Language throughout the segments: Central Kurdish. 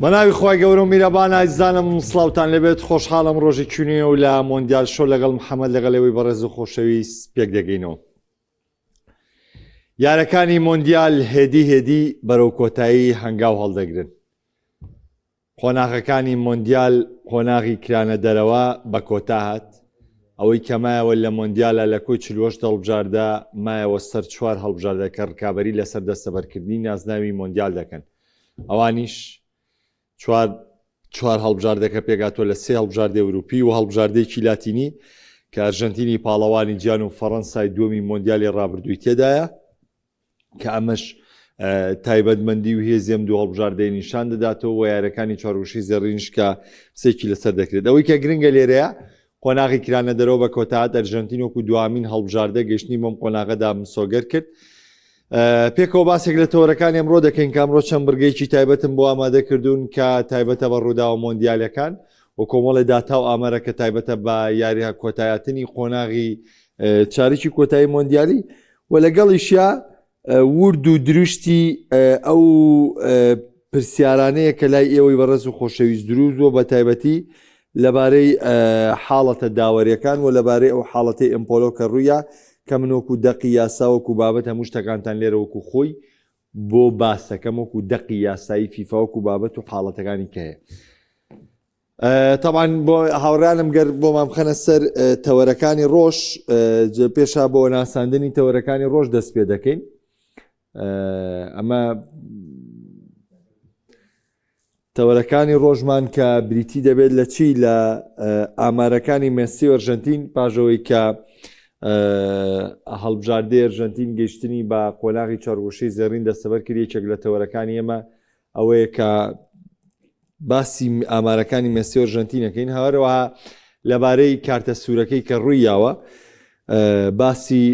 بەناوی خوای گەورە و میرەبان ئازیزانم سڵاوتان لێبێت خۆشحاڵم ڕۆژێکی نوێ و لە مۆندیال شۆ لەگەڵ محەممەد لەگەڵ ئێوەی بەڕێز و خۆشەویست پێک دەگەینەوە یارەکانی مۆندیال هێدی هێدی بەرەو کۆتایی هەنگاو هەڵدەگرن قۆناغەکانی مۆندیال قۆناغی کرانە دەرەوە بە کۆتا هات ئەوەی کە مایەوە لە مۆندیالە لە کۆی 48 هەڵبژاردە مایەوە سەر چوار هەڵبژاردە کە ڕکابەری لەسەر دەستەبەرکردنی نازناوی مۆندیال دەکەن ئەوانیش چوار چوار هەڵبژاردەکە پێکهاتووە لە سێ هەڵبژاردەی ئەوروپی و هەڵبژاردەیەکی لاتینی کە ئەرژەنتینی پاڵەوانی جیان و فەڕەنسای دووەمی مۆندیالی ڕابردووی تێدایە کە ئەمەش تایبەتمەندی و هێزی ئەم دوو هەڵبژاردەی نیشان دەداتەوە و یارەکانی چوارگوشەی زێڕینش کە قسێکی لەسەر دەکرێت ئەوەی کە گرنگە لێرەیە قۆناغی کرانە دەرەوە بە کۆتاهات ئەرژەنتین وەکو دوامین هەڵبژاردە گەشتنی بەم قۆناغەدا مسۆگەر کرد پێکەوە باسێک لە تەوەرەکانی ئەمڕۆ دەکەین کە ئەمڕۆ چەند بڕگەیەکی تایبەتم بۆ ئامادە کردوون کە تایبەتە بە ڕووداوە مۆندیالەکان و کۆمەڵی داتا و ئامارە کە تایبەتە بە یاریه کۆتایاتنی قۆناغی چارێکی کۆتایی مۆندیالی و لەگەڵیشیا ورد و درشتی ئەو پرسیارانەیە کە لای ئێوەی بەڕێز و خۆشەویست دروست بووە بە تایبەتی لەبارەی حاڵەتە داوەریەکان و لەبارەی ئەو حاڵەتەی ئەمپۆلۆ کە ڕوویا کە من وەکو دەقی یاسا وەکو بابەت هەموو شتەکانتان لێرە وەکو خۆی بۆ باسەکەم وەکو دەقی یاسایی فیفا وەکو بابەت و حاڵەتەکانی کە هەیە. تەبعەن بۆ هاوڕیانم گەر بۆمان بخەنە سەر تەوەرەکانی ڕۆژ پێشا بۆ ناساندنی تەوەرەکانی ڕۆژ دەست پێ دەکەین ئەمە تەوەرەکانی ڕۆژمان کە بریتی دەبێت لە چی لە ئامارەکانی مێسی ئەرژەنتین پاژەوەی کە هەڵبژاردەی ئەرژەنتین گەشتنی بە قۆناغی چوارگۆشەی زێڕین دەستەبەر کرد یەکێک لە تەوەرەکانی ئێمە ئەوەیە کە باسی ئامارەکانی مێسی ئەرژەنتینەکەین هەروەها لەبارەی کارتە سوورەکەی کە ڕووی یاوە باسی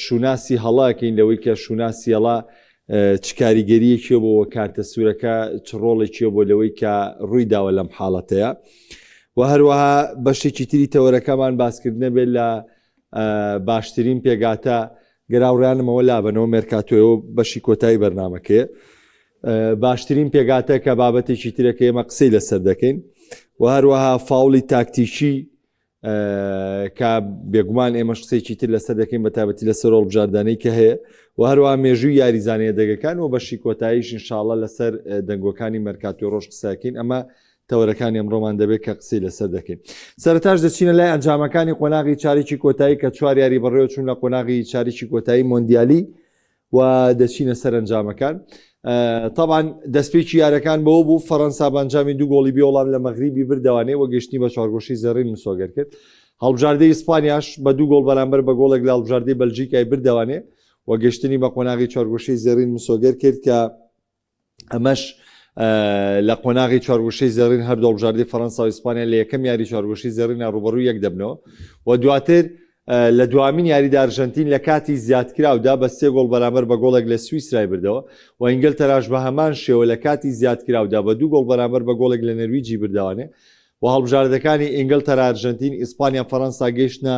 شوناسی هەڵاکەین لەوەی کە شوناسی هەڵا چ کاریگەریەکی بۆ کارتە سوورەکە چ ڕۆڵێکی بۆ لەوەی کە ڕووی داوە لەم حاڵەتەیە و هەروەها بەشێکی تری تەوەرەکەمان باسکردنە بێت لە باشترین پێگاتە گەراوڕیانمەوە لابەنەوە مێرکاتۆیەوە بەشی کۆتایی بەرنمەکەیە باشترین پێگاتە کە بابەتێکی ترەکە ئێمە قسەی لەسەر دەکەین و هەروەها فاوڵی تاکتیکی کە بێگومان ئێمەش قسەیەکی تر لەسەر دەکەین بە تایبەتی لەسەر هەڵبژاردانەی کە هەیە و هەروەها مێژووی یاریزانەیە دەگەکان و بەشی کۆتاییش ئینشاڵە لەسەر دەنگۆکانی مەرکاتۆی ڕۆژ قسەکەین ئەمە تەوەرەکانی ئەمڕۆمان دەبێت کە قسەی لەسەر دەکەین سەرتاش دەچینە لای ئەنجامەکانی قۆناغی چارێکی کۆتایی کە چوار یاری بەڕێوە چوون لە قۆناغی چارێکی کۆتایی مۆندیالی و دەچینە سەر ئەنجامەکان تاوان دەستپێکی یارەکان بەوە بوو فەەنسا بەنجامی دوو گۆڵی بێوەڵام لە مەغریبی بردەوانێ وە گەشتنی بە چوارگۆشەی زێڕین مسۆگەر کرد هەڵبژاردەی ئیسپانیاش بە دوو گۆڵ بەرامبەر بە گۆڵێک لە هەڵبژاردەی بەلجیکای بردەوانێ و گەشتنی بە قۆناغی چوارگۆشەی زێڕین مسۆگەر کرد کە ئەمەش لە قۆناغی چوارگۆشەی زێڕین هەردوو هەڵبژاردەی فەرەنسا و ئیسپانیا لە یەکەم یاری چوارگۆشەی زێڕینە ڕوبەڕوو یەک دەبنەوە و دواتر لە دوامین یاریدا ئەرژەنتین لە کاتی زیادکراودا بە سێ گۆڵ بەرامبەر بە گۆڵێک لە سویسرای بردەوە و ئینگلتەراش بە هەمان شێوە لە کاتی زیادکراودا بە دوو گۆڵ بەرامبەر بە گۆڵێک لە نەرویجی بردەوانێ و هەڵبژاردەکانی ئینگلتەرا، ئەرژەنتین، ئیسپانیا، فەرەنسا گەیشتنە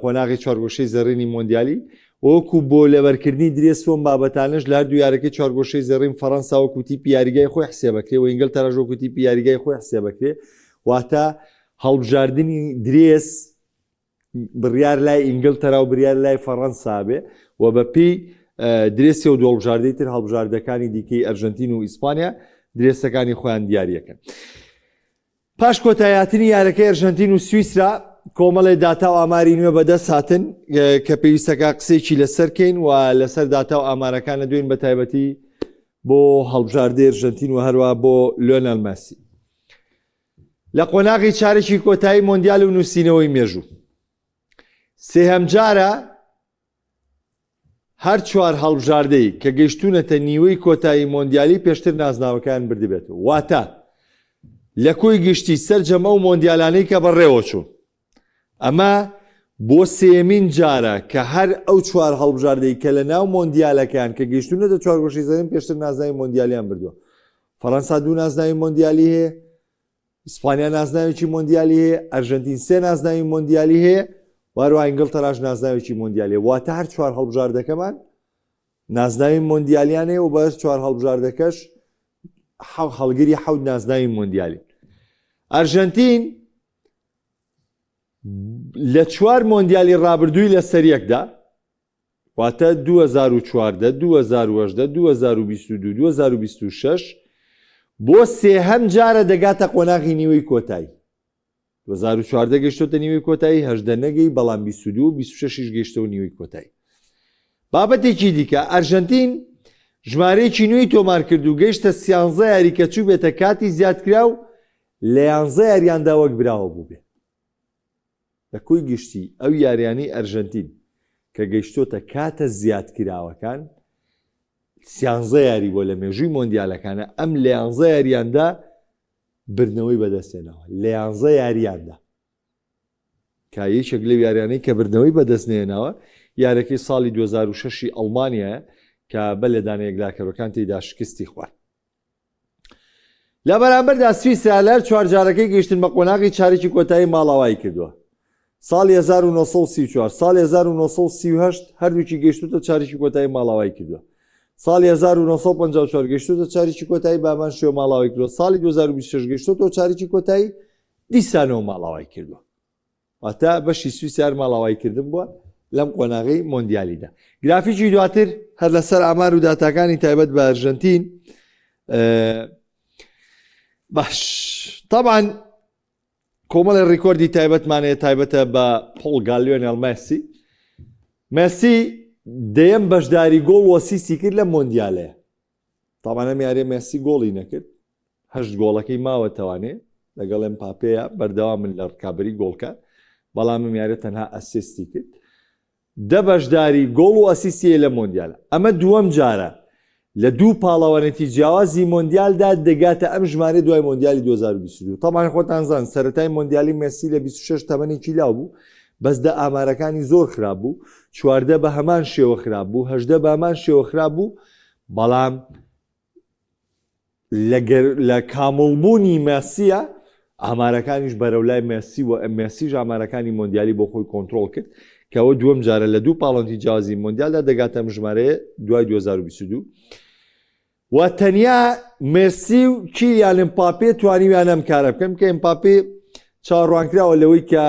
قۆناغی چوارگۆشەی زێڕینی مۆندیالی وەکو بۆ لەبەرکردنی درێس و ئەم بابەتانەش لە هەردوو یارەکەی چوارگۆشەی زێڕین فەرەنسا وەکو تیپی یاریگای خۆی حسێبەکرێ و ئینگلتەراش وەکو تیپی یاریگای خۆی حسێبەکرێ واتە هەڵبژاردنی درێس بڕیار لای ئینگلتەرا و بریار لای فەڕەنسا بێ و بە پێی درێسی و دوڵبژاردەی تر هەڵبژاردەکانی دیکەی ئەرژەنتین و ئیسپانیا درێسەکانی خۆیان دیاریەکەن. پاش کۆتایاتنی یارەکەی ئەرژەنتین و سویسرا کۆمەڵێ داتا و ئاماری نوێ بەدەست هاتن کە پێویستەکە قسێکی لەسەرکەین و لەسەر داتا و ئامارەکان لە دوێن بە تایبەتی بۆ هەڵبژاردەی ئەرژەنتین و هەروە بۆ لۆنەل مەسی. لە قۆناغی چارەکی کۆتایی مۆندیال و نووسینەوەی مێژوو سێهەم جارە هەر چوار هەڵبژاردەی کە گەیشتوونەتە نیوەی کۆتایی مۆندیالی پێشتر نازناوەکەیان بردبێت واتە لە کۆی گشتی سەرجەم ئەو مۆندیالانەی کە بەڕێوە چوون ئەمە بۆ سێمین جارە کە هەر ئەو چوار هەڵبژاردەی کە لە ناو مۆندیالەکان کە گەیشتوونەتە چوارگۆشەی زەرین پێشتر نازناوی مۆندیالیان بردووە فەڕەنسا دوو نازناوی مۆندیالی هەیە، ئیسپانیا نازناوێکی مۆندیالی هەیە، ئەرژەنتین سێ نازناوی مۆندیالی هەیە و هەروەها ئینگلتەراش نازناوێکی مۆندیالی هەیە. واتە هەر چوار هەڵبژاردەکەمان نازناوی مۆندیالیان هەیە و بە هەر چوار هەڵبژاردەکەش هەڵگری حەوت نازناوی مۆندیالی. ئەرژەنتین لە چوار مۆندیالی ڕابردووی لەسەر یەکدا واتە 2014، 2018، 2022، 2026 بۆ سێهەم جارە دەگاتە قۆناغی نیوەی کۆتایی. 2014 گەیشتۆتە نیوەی کۆتایی، 18 نەگەی، بەڵام 22 و 26 یش گەیشتەوە نیوەی کۆتایی. بابەتێکی دیکە، ئەرژەنتین ژمارەیەکی نوێی تۆمارکرد و گەیشتە سیانزە یاری کە چووبێتە کاتی زیادکراو لە یانزە یاریاندا وەک براوە بووبێ. لە کۆی گشتی ئەو یاریانەی ئەرژەنتین کە گەیشتۆتە کاتە زیادکراوەکان سیانزە یاری بووە لە مێژووی مۆندیالەکانە، ئەم لە یانزە یاریاندا بردنەوەی بەدەستهێناوە لە یانزە یاریاندا کە یەکێک لەو یاریانەی کە بردنەوەی بەدەست نێناوە یارەکەی ساڵی 2006 ئەڵمانیایە کە بە لێدانە یەکلاکەرەکان تێیدا شکستی خوارد. لە بەرامبەردا سویسرا لە هەر چوار جارەکەی گەیشتن بە قۆناغی چارەکی کۆتایی ماڵاوایی کردووە. ساڵی 1934، ساڵی 1938 هەردووکی گەیشتوتە چارەکی کۆتایی ماڵاوایی کردووە. ساڵی 1954 گەیشتوتە چارەکی کۆتایی بامان شێوە ماڵاوای کردووە. ساڵی 2026 گەیشتوتەوە چارەکی کۆتایی دیسانەوە ماڵاوای کردووە. واتە بەشی سویسیار ماڵاواییکردن بووە لەم قۆناغەی مۆندیالیدا. گرافیکی دواتر هەر لەسەر ئامار و داتاکانی تایبەت بە ئەرژەنتین باش طبعا کۆمەڵی ڕیکۆردی تایبەتمانەیە تایبەتە بە پۆڵگا لیۆنێل مێسی مێسی دەیەم بەشداری گۆڵ وەسیسی کرد لە مۆندیالەیە تاوان ئەم یاریە مێسی گۆڵی نەکرد هەشت گۆڵەکەی ماوەتەوانێ لەگەڵ ئێمپاپێیە بەردەوامن لە ڕکابەری گۆڵکە بەڵام ئەم یاریە تەنها ئەسیستی کرد دە بەشداری گۆڵ و ئەسیستی لە مۆندیال ئەمە دووەم جارە لە دوو پاڵەوانێتی جیاوازی مۆندیالدا دەگاتە ئەم ژمارە دوای مۆندیالی 2022 تەمان خۆتان زان سەرەتای مۆندیالی مێسی لە 26 تەمەنێکی لاو بوو بەس دە ئامارەکانی زۆر خراپ بوو چواردە بە هەمان شێوە خراپ بوو هەژدە بە هەمان شێوە خراپ بوو بەڵام لە کامڵبوونی مێسییە ئامارەکانیش بەرەو لای مێسی و مێسیش ئامارەکانی مۆندیالی بۆ خۆی کۆنترۆڵ کرد کەەوە دووەم جارە لە دوو پاڵەنتی جیاوازی مۆندیالدا دەگاتە ئەم ژمارەیە دوای 2022 و تەنیا مێسی و کیلیان ئمپاپێ توانیویان ئەم کارە بکەن کە ئمپاپێ چاوەڕوانکراوە لەوەی کە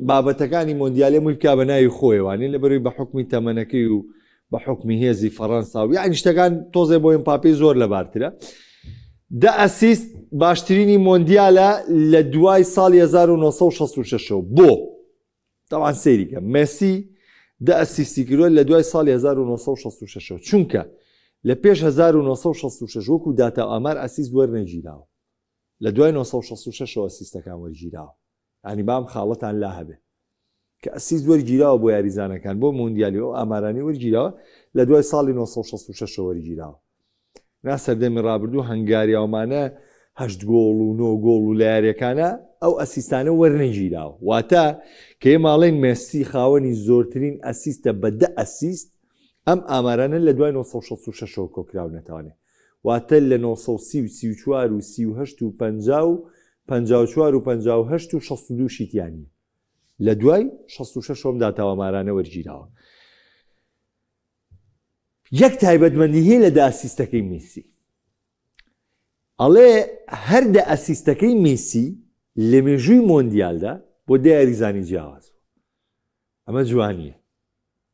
بابەتەکانی مۆندیالێ موی بکا بە ناوی خۆیەوانێ لەبەروی بە حکمی تەمەنەکەی و بە حکمی هێزی فەڕەنسا و یعنی شتەکان تۆزێ بۆ ئمپاپێ زۆر لەبارترە دە ئەسیست باشترینی مۆندیالە لە دوای ساڵی 1966 بۆ تاوان سەیریکە مێسی دە ئەسیستی کردووە لە دوای ساڵی 1966 چونکە لە پێش 1966 وەکو داتا ئامار ئەسیست وەرنەگیراوە لە دوای 1966 ەوە ئەسیستەکان وەرگیراوە یانی با ئەم خاڵەتان لا هەبێ کە ئەسیست وەرگیراوە بۆ یاریزانەکان بۆ مۆندیالی ئەو ئامارانی وەرگیراوە لە دوای ساڵی 1966 وەرگیراوە نا سەردەمی ڕابردوو هەنگاریاومانە هەشت گۆڵ و نۆ گۆڵ و لە یاریەکانە ئەو ئەسیستانە وەرنەگیراوە واتە کە ئێماڵێن مێسی خاوەنی زۆرترین ئەسیستە بە دە ئەسیست ئەم ئامارانە لە دوای 1966ەوە کۆکراونەتەوانێ واتە لە 930 و 34 و 38 و 50 و 54 و 58 و 62 شی تیا نییە لە دوای 66 ئەم داتا و ئامارانە وەرگیراوە. یەک تایبەتمەندی هەیە لە دە ئەسیستەکەی میسی ئەڵێ هەر دە ئەسیستەکەی میسی لە مێژووی مۆندیالدا بۆ دە یاریزانی جیاواز بوو. ئەمە جوانیە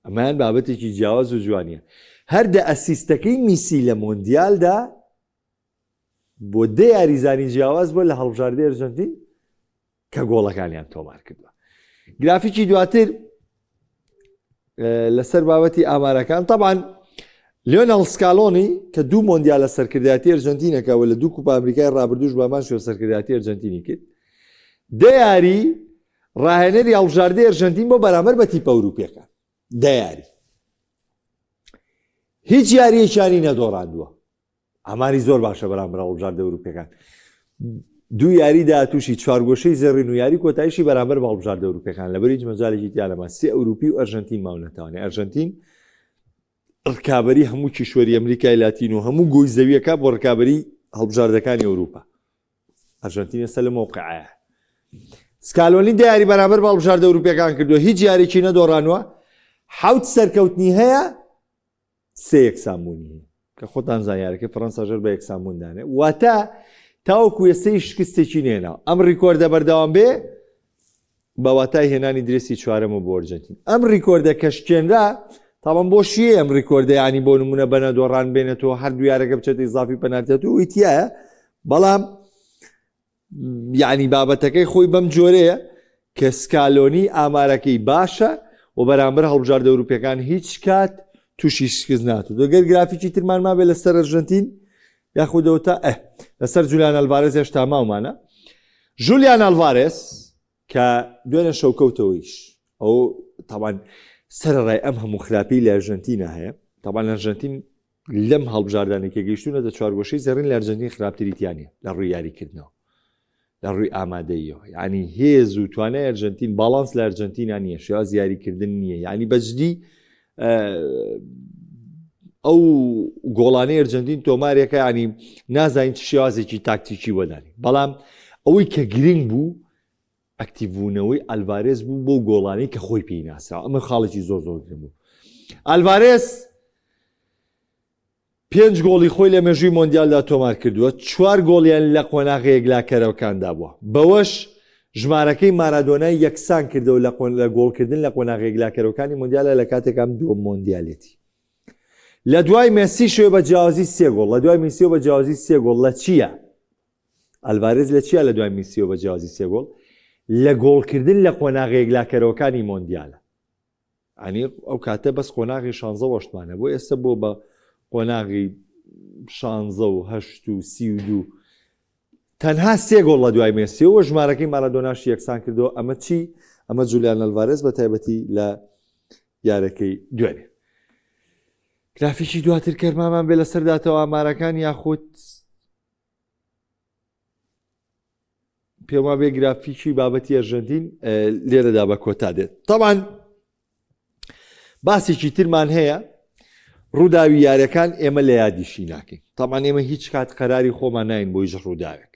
ئەمەیان بابەتێکی جیاواز و جوانیە هەر دە ئەسیستەکەی میسی لە مۆندیالدا بۆ دە یاریزانی جیاواز بووە لە هەڵبژاردەی ئەرجەنتین کە گۆڵەکانیان تۆمار کردووە گرافیکی دواتر لەسەر بابەتی ئامارەکان طبعا لیۆنەڵ سکالۆنی کە دوو مۆندیال لە سەرکردایەتی ئەرجنتینەکەەوە لە دوو کوپا ئەمریکای ڕابردوش بامان شوێ سەرکردایەتی ئەرجنتینی کرد دە یاری ڕاهێنەری هەڵبژاردەی ئەرژەنتین بۆ بەرامبەر بە تیپە ئەوروپیەکان دە یاری هیچ یاریەکیانی نەدۆڕاندووە ئاماری زۆر باشە بەرامبەر هەڵبژاردە ئەوروپیەکان دوو یاری داهاتووشی چوارگۆشەی زێڕین و یاری کۆتاییشی بەرامبەر بە هەڵبژاردە ئەوروپیەکان لەبەر هیچ مەجالێکی تیا نەما سێ ئەوروپی و ئەرژەنتین ماونەتەوانێ ئەرژەنتین ڕکابەری هەموو کیشوەری ئەمریکای لاتین و هەموو گۆی زەویەکە بۆ ڕکابەری هەڵبژاردەکانی ئەوروپا ئەرژەنتین ئێستا لە مەوقعایە سکالۆنی دە یاری بەرامبەر بە هەڵبژاردە ئەوروپیەکان کردووە هیچ یاریی نەدۆڕانوە حەوت سەرکەوتنی هەیە سێ یەکسانبوونی هەیە. کە خۆتان زانیارەکەی فەرەنسا ژەر بە یەکسانبوون دانێ واتە تاوەکو ئێستەی شکستێکی نێنا ئەم ریکۆردە بەردەوام بێ بە واتای هێنانی درێسی چوارەمە بۆ ئەرجەنتین ئەم ریکۆردە کە شکێنرا تاوان بۆ شیە ئەم ریکۆردە ینی بۆ نمونە بەنە دۆڕان بێنێتەوە هەردوو یارەکە بچێتە ئیزافی پەنارتێت و ئیتیایە بەڵام یعنی بابەتەکەی خۆی بەم جۆرەیە کە سکالۆنی ئامارەکەی باشە و بەرامبەر هەڵبژاردە ئەوروپیەکان هیچ کات تووشی شکست ناتوو دەگەر گرافیکی ترمان مابێ لەسەر ئەرژەنتین یاخودەوە تا ئە لەسەر جولیان ئەلڤارێز هێشتا ماومانە جولیان ئەلڤارێز کە دوێنێ شەوکەوتەوەیش ئەو تاوان سەرڕای ئەم هەموو خراپی لە ئەرژەنتینە هەیە تاوان ئەرژەنتین لەم هەڵبژاردانەی کە گەیشتوونەتە چوارگۆشەی زێڕین لە ئەرجەنتین خراپتری تیا نییە لە ڕووی یاریکردنەوە لە ڕووی ئامادەییەوە یعنی هێز و توانای ئەرجەنتین باڵانس لە ئەرجەنتینا نییە شێواز یاریکردن نییە یعنی بەجدی ئەو گۆڵانەی ئەرجەنتین تۆمارێکە ینی نازانین چ شێوازێکی تاکتیکی وەدانی بەڵام ئەوەی کە گرنگ بوو ئەکتیڤبوونەوەی ئەلڤارێز بوو بۆ گۆڵانەی کە خۆی پێی ناسراوە ئەمە خاڵێکی زۆر زۆر گرنگ بوو ئەلڤارێز پێنج گۆڵی خۆی لە مێژووی مۆندیالدا تۆمار کردووە چوار گۆڵیان لە قۆناغە یەکلاکەرەوەکاندا بووە بەوەش ژمارەکەی مارادۆنای یەکسان کردەوە لە قۆن لە گۆڵکردن لە قۆناغە یەکلاکەرەوەکانی مۆندیالە لە کاتێکام دووەم مۆندیالێتی لە دوای مێسی شوێ بە جیاوازی سێ گۆڵ لە دوای میسیەوە بە جیاوازی سێ گۆڵ لە چییە ئەلڤارێز لە چیا لە دوای میسیەوە بە جیاوازی سێ گۆڵ لە گۆڵکردن لە قۆناغە یەکلاکەرەوەکانی مۆندیالە ئەنی ئەو کاتە بەس قۆناغی شانزە وەشتمانە بۆ ئێستا بۆ بە قۆناغی شانزە و هەشت و 32 تەنها سێ گۆڵ لە دوای مێسیەوە ژمارەکەی مارادۆناشی یەکسان کردەوە ئەمە چی ئەمە جولیان ئەلڤارێز بە تایبەتی لە یارەکەی دوێنێ گرافیکی دواتر کەرمامان بێ لەسەر داتەوە ئامارەکان یاخود پێما بێ گرافیکی بابەتی ئەرژەنتین لێرەدا بە کۆتا دێت تاوان باسێکی ترمان هەیە ڕووداوی یارەکان ئێمە لە یادیشی ناکەین تاوان ئێمە هیچ کات قەراری خۆمان ناین بۆ هیچ ڕووداوێک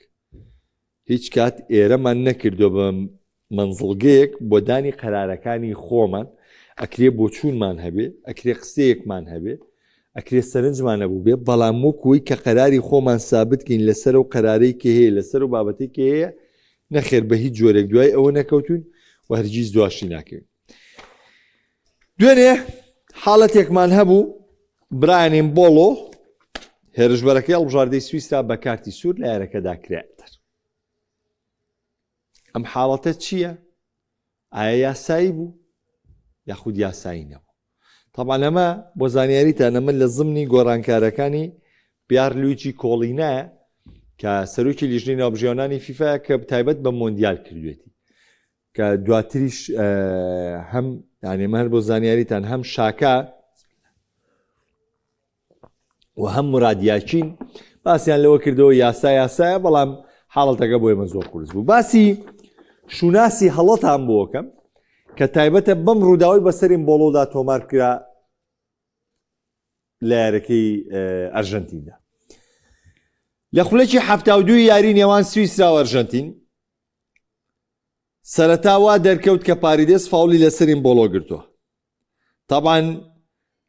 هیچ کات ئێرەمان نەکردووە بە مەنزڵگەیەک بۆ دانی قەرارەکانی خۆمان، ئەکرێ بۆچوونمان هەبێ، ئەکرێ قسەیەکمان هەبێ، ئەکرێ سەرنجمان هەبووبێ، بەڵام وەکو وەی کە قەراری خۆمان سابت کەین لەسەر ئەو قەرارەی کە هەیە، لەسەر ئەو بابەتەی کە هەیە، نەخێر بە هیچ جۆرێک دوای ئەوە نەکەوتووین و هەرگیز دواشی ناکەوین. دوێنێ حاڵەتێکمان هەبوو برایان ئێمبۆڵۆ هێرشبەرەکەی هەڵبژاردەی سویسرا بە کارتی سوور لە یارەکەدا کرا دەر. ئەم حاڵەتە چییە؟ ئایا یاسایی بوو یاخود یاسایی نەبوو؟ تەبعەن ئەمە بۆ زانیاریتان ئەمە لە زمنی گۆڕانکارەکانی پیار لویجی کۆڵینایە کە سەرۆکی لیژنەی ناوبژیوانانی فیفا کە تایبەت بە مۆندیال کردوێتی کە دواتریش هەم یانێ مەهر بۆ زانیاریتان هەم شاکا و هەم مراد یاکین باسیان لەوە کردەوە یاسا یاسایە بەڵام حاڵەتەکە بۆ ئێمە زۆر قورس بوو باسی شوناسی هەڵەتان بۆکەم کە تایبەتە بەم ڕووداوی بەسەرین بۆڵۆدا تۆمار کرا لە یارەکەی ئەرژەنتیندا لە خولەکی ه یاری نێوان سویسرا و ئەرژەنتین سەرەتا وا دەرکەوت کە پاریدێس فاولی لەسەر ئیمبۆڵۆ گرتووە. تەبعەن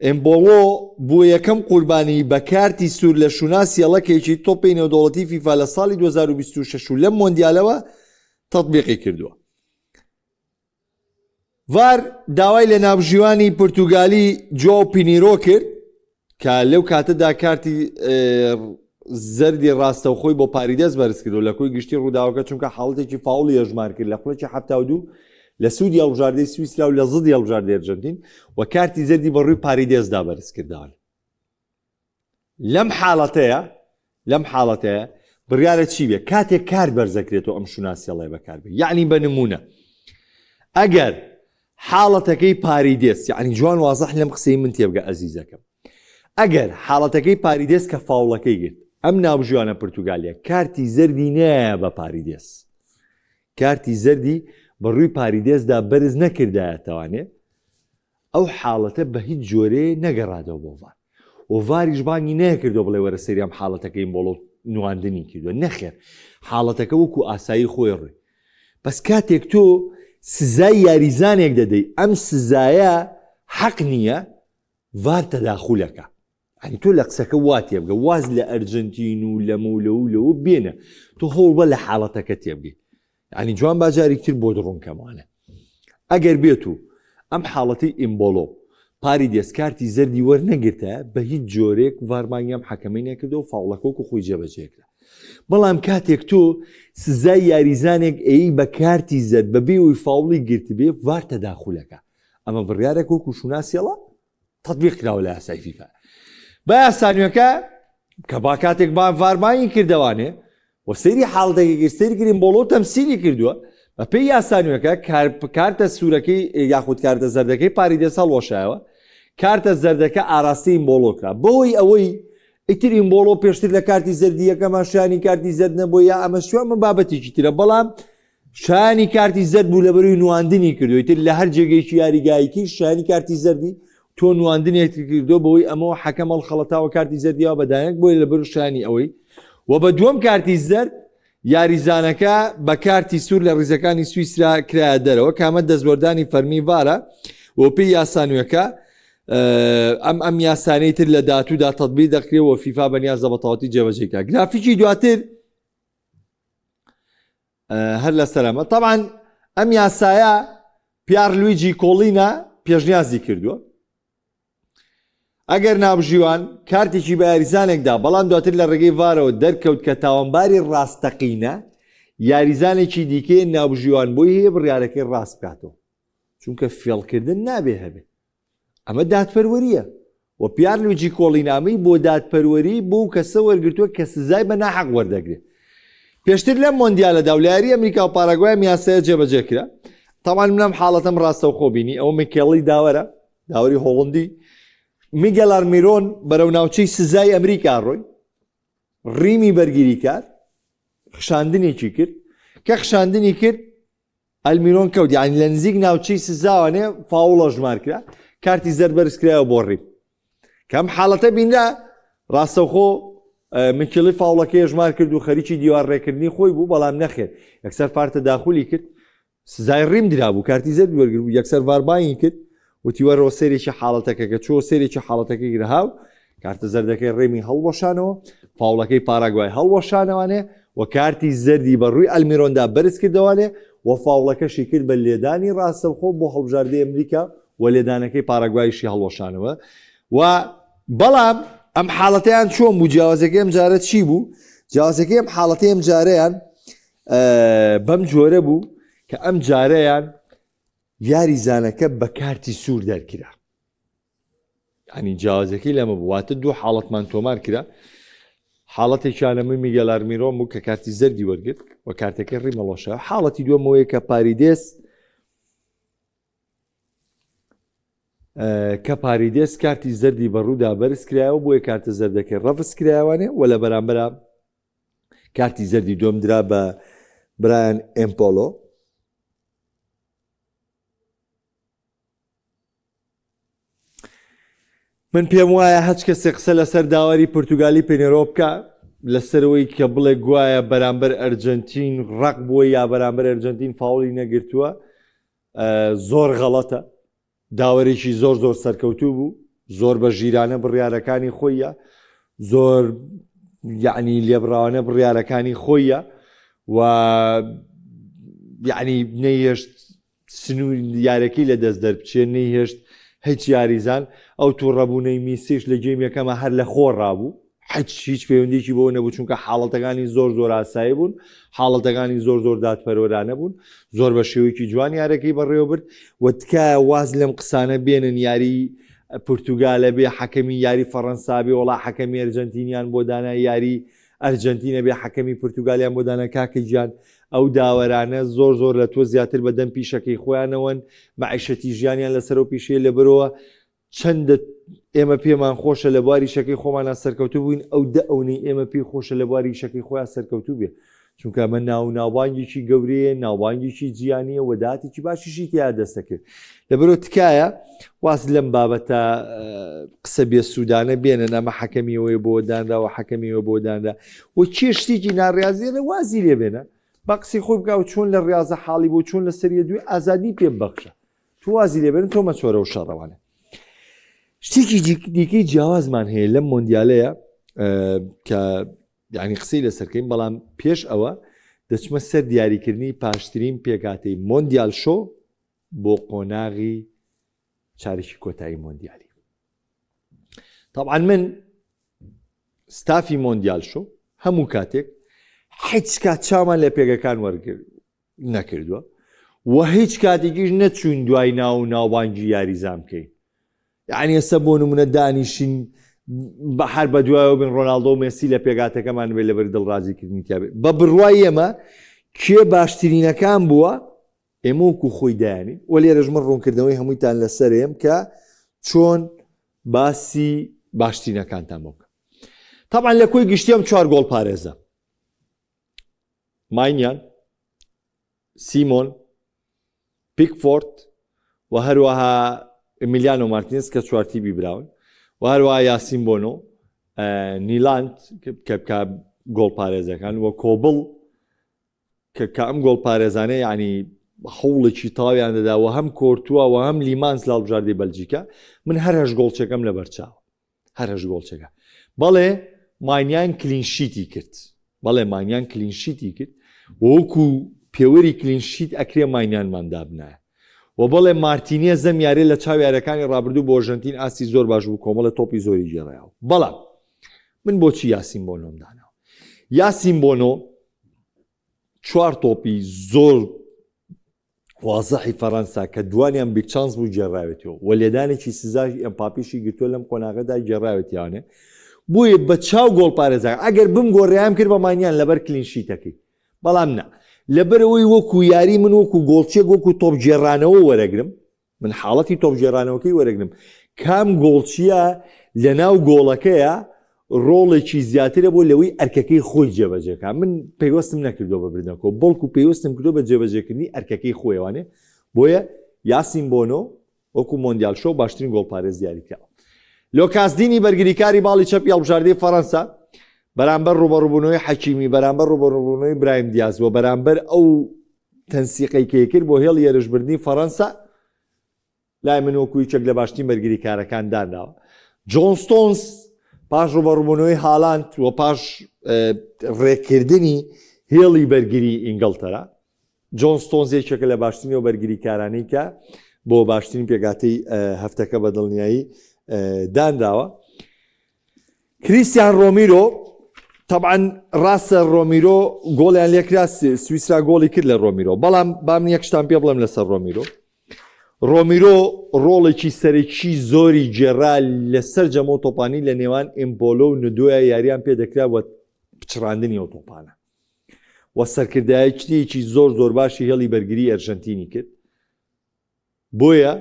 ئێمبۆڵۆ بووە یەکەم قوربانی بە کارتی سوور لە شوناسی یەڵەکێکی تۆپی نێودەوڵەتی فیفا لە ساڵی 2026 و لەم مۆندیالەوە تەطبیقی کردووە. ڤار داوای لە ناوبژیوانی پورتوگالی جواو پینیرۆ کرد کە لەو کاتەدا کارتی زەردی ڕاستەوخۆی بۆ پاریدەس بەرز کردو لە کۆی گشتی ڕووداوەکە چونکە حاڵەتێکی فاوڵی هەژمار کرد لە خولەکی 72 لە سوودی هەڵبژاردەی سویسرا و لە زدی هەڵبژاردەی ئەرجەنتین و کارتی زەردی بە ڕووی پاریدێسدا بەرز کردەوە. لەم حاڵەتەیە لەم حاڵەتەیە بڕیارە چی بێ کاتێک کارت بەرزەکرێتەوە ئەم شوناسیەڵێ بەکاربێ یعنی بە نمونە ئەگەر حاڵەتەکەی پاریدێس یعنی جوان وازح لەم قسەی من تێبگە ئەزیزەکەم ئەگەر حاڵەتەکەی پاریدێس کە فاوڵەکەی گرت ئەم ناوبژیوانە پرتوگالیە کارتی زەردی نایە بە پاریدێس کارتی زەردی بە ڕووی پاریدێسدا بەرز نەکردایەتەوانێ ئەو حاڵەتە بە هیچ جۆرێ نەگەڕادەوە بۆ ڤار و ڤاریش بانگی نەکردووە بڵێ وەرە سەیری ئەم حاڵەتەکەیم بۆڵۆ نواندنی کردووە نەخێر حاڵەتەکە وەکو ئاسایی خۆی ڕووی بەس کاتێک تۆ سزای یاریزانێک دەدەی ئەم سزایە حەق نییە ڤار تەداخولەکە. ینی تۆ لە قسەکە وا تێبگە واز لە ئەرجنتین و لەمە و لەو لەوە بێنە تۆ هەوڵ بە لە حاڵەتەکە تێبگەی ینی جوان باجارێکتر بۆ دڕوونکەمانە ئەگەر بێت و ئەم حاڵەتی ئیمبۆلۆ پاری دێسکارتی زەردی وەرنەگرتە بە هیچ جۆرێک ڤار بانگی ئەم حەکەمەی نەکردەوە و فاوڵەکە وەکو خۆی جێبەجێکرا بەڵام کاتێک تۆ سزای یاریزانێک ئەی بە کارتی زەرد بەبێ ئەوی فاوڵی گرتبێ ڤار تەداخولەکە ئەمە بڕیارێک وەکو شوناسیەڵە تطبیق کراوە لە یاسای فیفا بە یاسا نوێکە کە با کاتێک با ڤار بانگی کردەوانێ و سەیری حاڵەتەکەی کرد سەیری کرد ئیمبۆڵۆ تەمسیلی کردووە بە پێی یاسا نوێکە کارتە سوورەکەی یاخود کارتە زەردەکەی پاریدێس هەڵوەشایەوە کارتە زەردەکە ئاراستەی ئیمبۆڵۆ کرا بەهۆی ئەوەی ئیتر ئیمبۆڵۆ پێشتر لە کارتی زەردی یەکەما شانی کارتی زەرد نەبوو یا ئەمە شوێ ئەمە بابەتێکی ترە بەڵام شایانی کارتی زەرد بوو لەبەروی نواندنی کردو ئیتر لە هەر جێگەیەکی یاریگایکی شایانی کارتی زەردی تۆ نواندنێکی کردو بەوەی ئەمەوە حەکەم هەڵخەڵەتاوە کارتی زەردیەوە بە دایەک بۆیە لەبەر شایانی ئەوەی و بە دووەم کارتی زەرد یاریزانەکە بە کارتی سوور لە ریزەکانی سویسرا کرایە دەرەوە کامە دەستوەردانی فەرمی ڤارە و پێی یاسا نوێکە ئەم ئەم یاسانەی تر لە داهاتوودا تەطبیق دەکرێت و فیفا بەنیازە بە تەواوەتی جێبەجێکا گرافیکی دواتر هەر لەسەر ئەمە تەبعەن ئەم یاسایە پیار لویجی کۆڵینا پێشنیازی کردووە ئەگەر ناوبژیوان کارتێکی بە یاریزانێکدا بەڵام دواتر لە ڕێگەی ڤارەوە دەرکەوت کە تاوانباری ڕاستەقینە یاریزانێکی دیکەیە ناوبژیوان بۆی هەیە بڕیارەکەی ڕاست بکاتەوە چونکە فێڵکردن نابێ هەبێ ئەمە دادپەروەرییە و پیار لویجی کۆڵینامەی بۆ دادپەروەری بەو کەسە وەرگرتووە کە سزای بە ناحەق وەردەگرێت. پێشتر لەم مۆندیالەدا و لە یاری ئەمریکا و پاراگوای ئەم یاسایە جێبەجێ کرا. تاوان من ئەم حاڵەتەم ڕاستەوخۆ بینی ئەوە میکێڵی داوەرە داوەری هۆڵندی میگێل ئارمیرۆن بەرەو ناوچەی سزای ئەمریکا ڕۆی ڕیمی بەرگریکار خشاندنێکی کرد کە خشاندنی کرد ئەلمیرۆن کەوت یانی لە نزیک ناوچەی سزاوانێ فاوڵ ئەژمار کرا کارتی زەرد بەرز کرایەوە بۆ ڕیم کەم حاڵەتە بینرا ڕاستەوخۆ میکیلی فاوڵەکەی ئەژمار کرد و خەریکی دیوار ڕێکردنی خۆی بوو بەڵام نەخێر یەکسەر فارتە داخلی کرد سزای ڕیم درابوو کارتی زەرد وەرگر بوو یەکسەر ڤاربانی کرد وتی وەرەوە سەیرێکی حاڵەتەکە کە چۆ سەیرێکی حاڵەتەکەی کرد هاو کارتە زەردەکەی ڕێمی هەڵوەشانەوە فاوڵەکەی پاراگوای هەڵوەشانەوانێ و کارتی زەردی بە ڕووی ئەلمیرۆندا بەرز کردەوانێ و فاوڵەکەشی کرد بە لێدانی ڕاستەوخۆ بۆ هەڵبژاردەی ئەمریکا و لێدانەکەی پاراگوایشی هەڵوەشانەوە و بەڵام ئەم حاڵەتەیان چۆن بوو جیاوازەکەی ئەم جارە چی بوو جیاوازەکەی ئەم حاڵەتی ئەم جارەیان بەم جۆرە بوو کە ئەم جارەیان یاریزانەکە بە کارتی سوور دەرکرا ینی جیاوازەکەی لەمە بوو واتە دوو حاڵەتمان تۆمار کرا حاڵەتێکیان لەمە میگەل ئارمیرۆن بوو کە کارتی زەردی وەرگرت و کارتەکەی ڕیمەڵۆشە حاڵەتی دووەمەوەیە کە پاریدێس کە پاریدێس کارتی زەردی بەڕوودا بەرز کرایەوە بۆیە کارتە زەردەکەی ڕەفز کرایوانێ و لە بەرامبەرا کارتی زەردی دووەم درا بە برایان ئێمپۆلۆ من پێم وایە هەچ کەسێک قسە لەسەر داوەری پرتوگالی پێنێرۆ بکە لەسەرەوەی کە بڵێ گوایە بەرامبەر ئەرجنتین ڕق بووە یا بەرامبەر ئەرجنتین فاوڵی نەگرتووە زۆر غەڵەتە داوەرێکی زۆر زۆر سەرکەوتوو بوو زۆر بە ژیرانە بڕیارەکانی خۆیە زۆر یعنی لێبراوانە بڕیارەکانی خۆیە و یعنی نەیهێشت سنوور یارەکەی لە دەست دەربچێ نەیهێشت هیچ یاریزان ئەو تووڕەبوونەی میسیش لە گێم یەکەمە هەر لە خۆ ڕابوو حچ هیچ پەیوەندێکی بۆ نەبوو چونکە حاڵەتەکانی زۆر زۆر ئاسایی بوون حاڵەتەکانی زۆر زۆر دادپەروەرانە بوون زۆر بە شێوەیەکی جوان یارەکەی بەڕێوە برد و تکایە واز لەم قسانە بێنن یاری پرتوگالە بێ حەکەمی یاری فەڕەنسا بێ وڵا حەکەمی ئەرجەنتینیان بۆ دانا یاری ئەرجەنتینە بێ حەکەمی پرتوگالیان بۆ دانا کاکە گیان ئەو داوەرانە زۆر زۆر لە تۆ زیاتر بە دەم پیشەکەی خۆیانەوەن مەعیشەتی ژیانیان لەسەر و پیشەیە لەبەرەوە چەندە ئێمە پێمان خۆشە لە بواری شەکەی خۆمانە سەرکەوتوو بووین ئەو دە ئەونەی ئێمە پێی خۆشە لە بواری شەکەی خۆیان سەرکەوتوو بێ چونکە ئەمە ناو ناوبانگێکی گەورەیە ناوبانگێکی جیانیە و داهاتێکی باشیشی تیا دەستەکرد لەبەرەوە تکایە واز لەم بابەتە قسە بێ سوودانە بێنە نامە حەکەمیەوەی بۆ دانرا و حەکەمیەوە بۆ دانرا و چێ شتێکی ناڕاضیە لە وازی لێ بێنە با قسەی خۆی بکە و چۆن لە ڕاضە حاڵی بۆ چۆن لە سەریە دوی ئازادی پێ بەخشە تو وازی لێ بێنە تۆ مەچۆرە و شەڕەوانە. شتێکی دیکەی جیاوازمان هەیە لەم مۆندیالەیە کە یعنی قسەی لەسەرکەین بەڵام پێش ئەوە دەچمە سەر دیاریکردنی پاشترین پێکاتەی مۆندیال شۆ بۆ قۆناغی چارێکی کۆتایی مۆندیالی طبعا من ستافی مۆندیال شۆ هەموو کاتێک هیچ کات چاومان لە پێگەکان وەرگر نەکردووە و هیچ کاتێکیش نەچوین دوای ناو و ناوبانگی یاریزان بکەین یعنی ئێستا بۆ نمونە دانیشین بە هەر بە دوایەوە بن ڕۆناالدۆ و مێسی لە پێگاتەکەمان بێ لەبەر دڵڕازیکردنی تیاێ بە بڕوای ئێمە کێ باشترینەکان بووە ئێمە وەکو خۆی دایانین و لێرەش من ڕوونکردنەوەی هەموویتان لەسەرێم کە چۆن باسی باشترینەکانتان بۆ بکەم طبعا لە کۆی گشتیم چوار گۆڵ پارێزە ماینیان سیمۆن پیکفۆرد و هەروەها ئەمیلیانۆ مارتینز کە چوارتیبی براون و هەروەها یاسین بۆنۆ نیلاند کە کە گۆڵ پارێزەکان و کۆبڵ کە کە ئەم گۆڵپارێزانە یعنی هەوڵێکی تاویان دەدا و هەم کۆرتووە و هەم لیمانس لە هەڵبژاردەی بەلجیکا من هەر هەش گۆڵچەکەم لەبەرچاوە هەر هەش گۆڵچەکە بەڵێ مانیان clean sheet ی کرد بەڵێ مانیان clean sheet ی کرد وەکو پێوەری clean sheet ئەکرێ ماینیانمان دابنایە و بەڵێ مارتینێ زەم یارێ لە چاو یارەکانی ڕابردوو بۆ ئەرژەنتین ئاستی زۆر باش بوو کۆمەڵە تۆپی زۆری گێڕایەوە بەڵام من بۆچی یاسین بۆنۆم داناوە یاسین بۆنۆ چوار تۆپی زۆر وازحی فەڕەنسا کە دوانیان big chance بوو گێڕاوێتەوە و لێدانێکی سزاش ئەمپاپیشی گرتووە لەم قۆناغەدا گێڕاوێتیانێ بۆیە بە چاو گۆڵ پارێزان ئەگەر بم گۆڕیان کرد بە مانیان لەبەر clean sheet ەکەی بەڵام نا لەبەرەوەی وەکو یاری من وەکو گۆڵچێک وەکو تۆپ گێڕانەوە وەرەگرم من حاڵەتی تۆپگێڕانەوەکەی وەرەگرم کام گۆڵچیە لەناو گۆڵەکەیە ڕۆڵێکی زیاترە بۆ لەوەی ئەرکەکەی خۆی جێبەجێکا من پەیوەستم نەکردووە بە بردنەکەەوە بەڵکو پەیوەستم کردو بە جێبەجێکردنی ئەرکەکەی خۆیوانێ بۆیە یاسین بۆنۆ وەکو مۆندیال شۆ باشترین گۆڵپارێز دیاریکراوە لۆکاسدینی بەرگریکاری باڵی چەپی هەڵبژاردەی فەڕەنسا بەرامبەر ڕوبەڕوبوونەوەی حەکیمی بەرامبەر ڕوبەڕوبوونەوەی برایم دیاز و بەرامبەر ئەو تەنسیقەی کەی کرد بۆ هێڵی هێرشبردنی فەڕەنسا لای من وەکو یەکێک لە باشترین بەرگریکارەکان دانراوە. جۆن ستۆنز پاش ڕوبەڕوبوونەوەی هالاند و پاش ڕێککردنی هێڵی بەرگری ئینگڵتەرا جۆن ستۆنز یەکێکە لە باشترین و بەرگریکارانەی کە بۆ باشترین پێکهاتەی هەفتەکە بە دڵنیایی دانراوە. کریستیان ڕۆمیرۆ تەبعەن ڕاستە ڕۆمیرۆ گۆڵیان لێکرا سویسرا گۆڵی کرد لە ڕۆمیرۆ بەڵام با من یەک شتان پێ بڵێم لەسەر ڕۆمیرۆ ڕۆمیرۆ ڕۆڵێکی سەرەکی زۆری گێڕا لەسەر جەمە و تۆپانی لە نێوان ئیمبۆلۆ و ندۆیا یاریان پێ دەکرا وە پچڕاندنی ئەو تۆپانە و سەرکردایەتیەکی زۆر زۆر باشی هێڵی بەرگری ئەرژەنتینی کرد بۆیە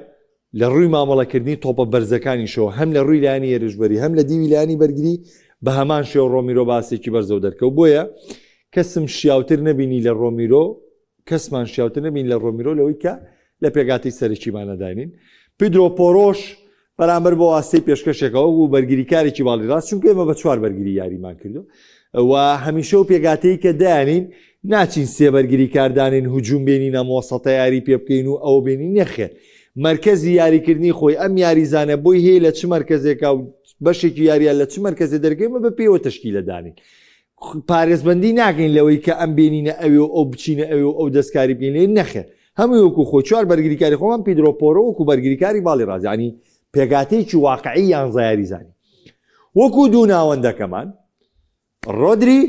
لە ڕووی مامەڵەکردنی تۆپە بەرزەکانیشەوە هەم لە ڕووی لایەنی هێرشبەری هەم لە دیوی لایەنی بەرگری بە هەمان شێوە ڕۆمیرۆ باسێکی بەرزەوە دەرکەوت بۆیە کەسم شیاوتر نەبینی لە ڕۆمیرۆ کەسمان شیاوتر نەبین لە ڕۆمیرۆ لەوەی کە لە پێکهاتەی سەرەکیمانە داینین پیدرۆ پۆرۆش بەرامبەر بۆ واستەی پێشکەشێکەوە و بەرگریکارێکی باڵی ڕاست چونکە ئێمە بە چوار بەرگری یاریمان کردو و هەمیشە و پێگاتەی کە دایانین ناچین سێ بەرگری کاردانین هجوم بێنینە مۆسەتە یاری پێ بکەین و ئەو بێنین نەخێر مرکزی یاریکردنی خۆی ئەم یاریزانە بۆی هەیە لە چ مرکزێکا و بەشێکی یاریان لە چ مرکزێ دەرگەمە بە پێوە تشکیلە دانین پارێزبەندی ناکەین لەوەی کە ئەم بێنینە ئەوێ و ئەو بچینە ئەوێ و ئەو دەستکاری بکەین لێ نەخێر هەمووی وەکو خۆی چوار بەرگریکاری خۆمان پیدرۆ پۆرۆ وەکو بەرگریکاری باڵی ڕاست یعنی پێکهاتەیەکی واقعی یانزە یاریزانی وەکو دوو ناوەندەکەمان ڕۆدری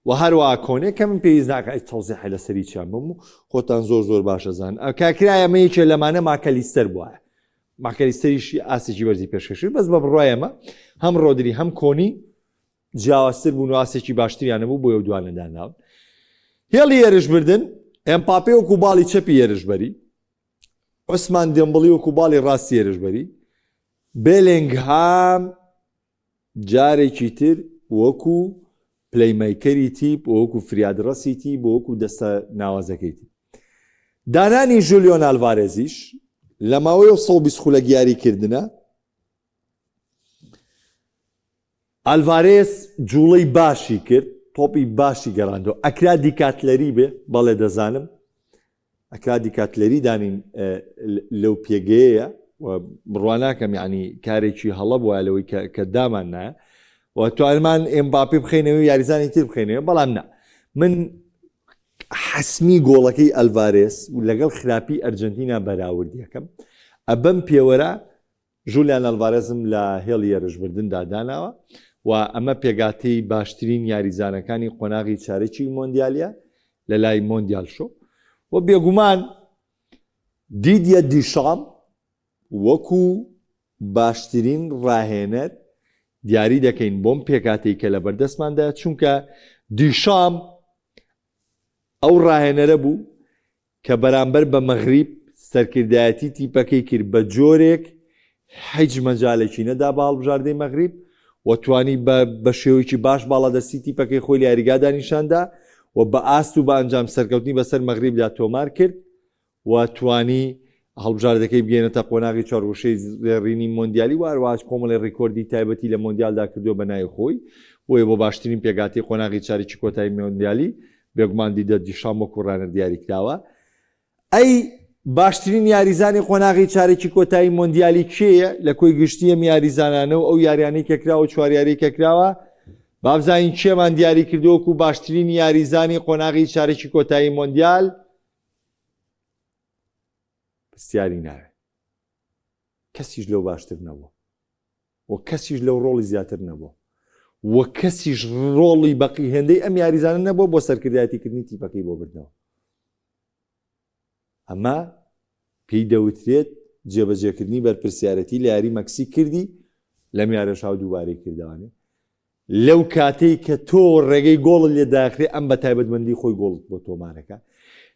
و هەروە کۆنێ کە من پێویست ناکە هیچ تەوزیحی لەسەری چیان بم و خۆتان زۆر زۆر باشە زان کاکرایە ئەمە یەکێ لەمانە ماکەلیستەر بووە ماکەلیستەریشی ئاستێکی بەرزی پێشکەشی بەس بە بڕوای ئەمە هەم ڕۆدری هەم کۆنی جیاوازتر بوون و ئاستێکی باشتریان هەبوو بۆیە و دوانە دانراون. هێڵی هێرشبردن، ئێمپاپێ وەکو باڵی چەپی هێرشبەری، عوسمان دێمبڵی وەکو باڵی ڕاستی هێرشبەری، بێلێنگهام جارێکی تر وەکو playmaker ی تیپ و وەکو فریادڕەسی تیپ و وەکو دەستە ناوازەکەی تیپ. دانانی ژولیۆن ئالڤارێزیش لە ماوەی ئەو 120 خولەک یاریکردنە ئالڤارێز جوڵەی باشی کرد، تۆپی باشی گەڕاندەوە، ئەکرا دیکاتلەری بێ، بەڵێ دەزانم ئەکرا دیکاتلەری دانین لەو پێگەیەیە. و بڕوا ناکەم یعنی کارێکی هەڵە بووە لەوەی کە دامان نایە و توانمان ئێمباپی بخینەوە یاریزانی تر بخینەوە بەڵام نا من حەسمی گۆڵەکەی ئەلڤارێس و لەگەڵ خراپی ئەرجنتینا بەراوردیەکەم ئەبەم پێوەرە ژولیان ئەلڤارێزم لە هێڵی هێرشبردندا داناوە و ئەمە پێگاتەی باشترین یاریزانەکانی قۆناغی چارەکی مۆندیالیە لە لای مۆندیال شۆ و بێگومان دیدیە دیشام وەکو باشترین ڕاهێنەر دیاری دەکەین بۆم پێکاتەی کە لە بەردەستماندا چونکە دیشام ئەو ڕاهێنەرە بوو کە بەرامبەر بە مەغریب سەرکردایەتی تیپەکەی کرد بە جۆرێک هیچ مەجالێکی نەدا بە هەڵبژاردەی مەغریب و توانی بە بە شێوەیەکی باش باڵادەستی تیپەکەی خۆی لە یاریگادا نیشاندا و بە ئاست و بە ئەنجام سەرکەوتنی بەسەر مەغریبدا تۆمار کرد و توانی هەڵبژاردەکەی بگەێنێتە قۆناغی چوارگۆشەی زێڕینی مۆندیالی و هەروەها کۆمەڵی ڕیکۆردی تایبەتی لە مۆندیالدا کردووە بە ناوی خۆی بۆیە بۆ باشترین پێکهاتەی قۆناغی چارەکی کۆتایی مۆندیالی بێگومان دیدە دیشام وەکو ڕانەر دیاریکراوە. ئەی باشترین یاریزانی قۆناغی چارەکی کۆتایی مۆندیالی کێیە لە کۆی گشتی ئەم یاریزانانە و ئەو یاریانەی کە کراوە چوار یاری کە کراوە بابزانین کێمان دیاری کردووە وەکو باشترین یاریزانی قۆناغی چارەکی کۆتایی مۆندیال پرسیاری ناوێ کەسیش لەو باشتر نەبوو و کەسیش لەو ڕۆڵی زیاتر نەبوو و کەسیش ڕۆڵی بەقی هێندەی ئەم یاریزانە نەبوو بۆ سەرکردایەتیکردنی تیپەکەی بۆ بردنەوە ئەمە پێی دەوترێت جێبەجێکردنی بەرپرسیارەتی لە یاری مەکسی کردی لەم یارەشاو دووبارەی کردوانێ لەو کاتەی کە تۆ ڕێگەی گۆڵت لێ داخرێ ئەم بە تایبەتمەندی خۆی گۆڵت بۆ تۆمارەکە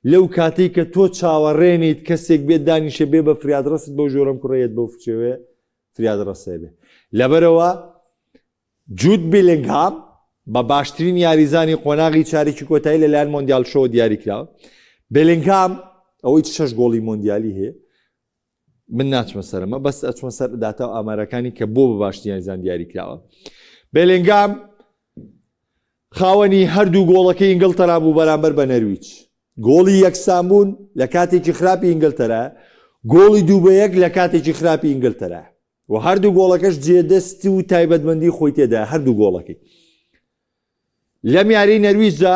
لەو کاتەی کە تۆ چاوەڕێنیت کەسێک بێت دانیشە بێ بە فریادڕەست بەو ژۆرەم کوڕێت بەو فچێوێ فریادڕەسێ بێ لەبەرەوە جود بیلینگهام بە باشترین یاریزانی قۆناغی چارێکی کۆتایی لەلایەن مۆندیال شۆ دیاری کراوە بێلینگهام ئەوەی شەش گۆڵی مۆندیالی هەیە من ناچمە سەرمە بەس ئەچمە سەر داتا و ئامارەکانی کە بۆ بە باشترین یاریزان دیاری کراوە بێلینگام خاوەنی هەردوو گۆڵەکەی ئینگلتەرا بوو بەرامبەر بە نەرویج گۆڵی یەکسانبوون لە کاتێکی خراپی ئینگلتەرا گۆڵی دوو بە یەک لە کاتێکی خراپی ئینگلتەرا و هەردوو گۆڵەکەش جێدەست و تایبەتمەندی خۆی تێدا هەردوو گۆڵەکەی لەم یاری نەرویجدا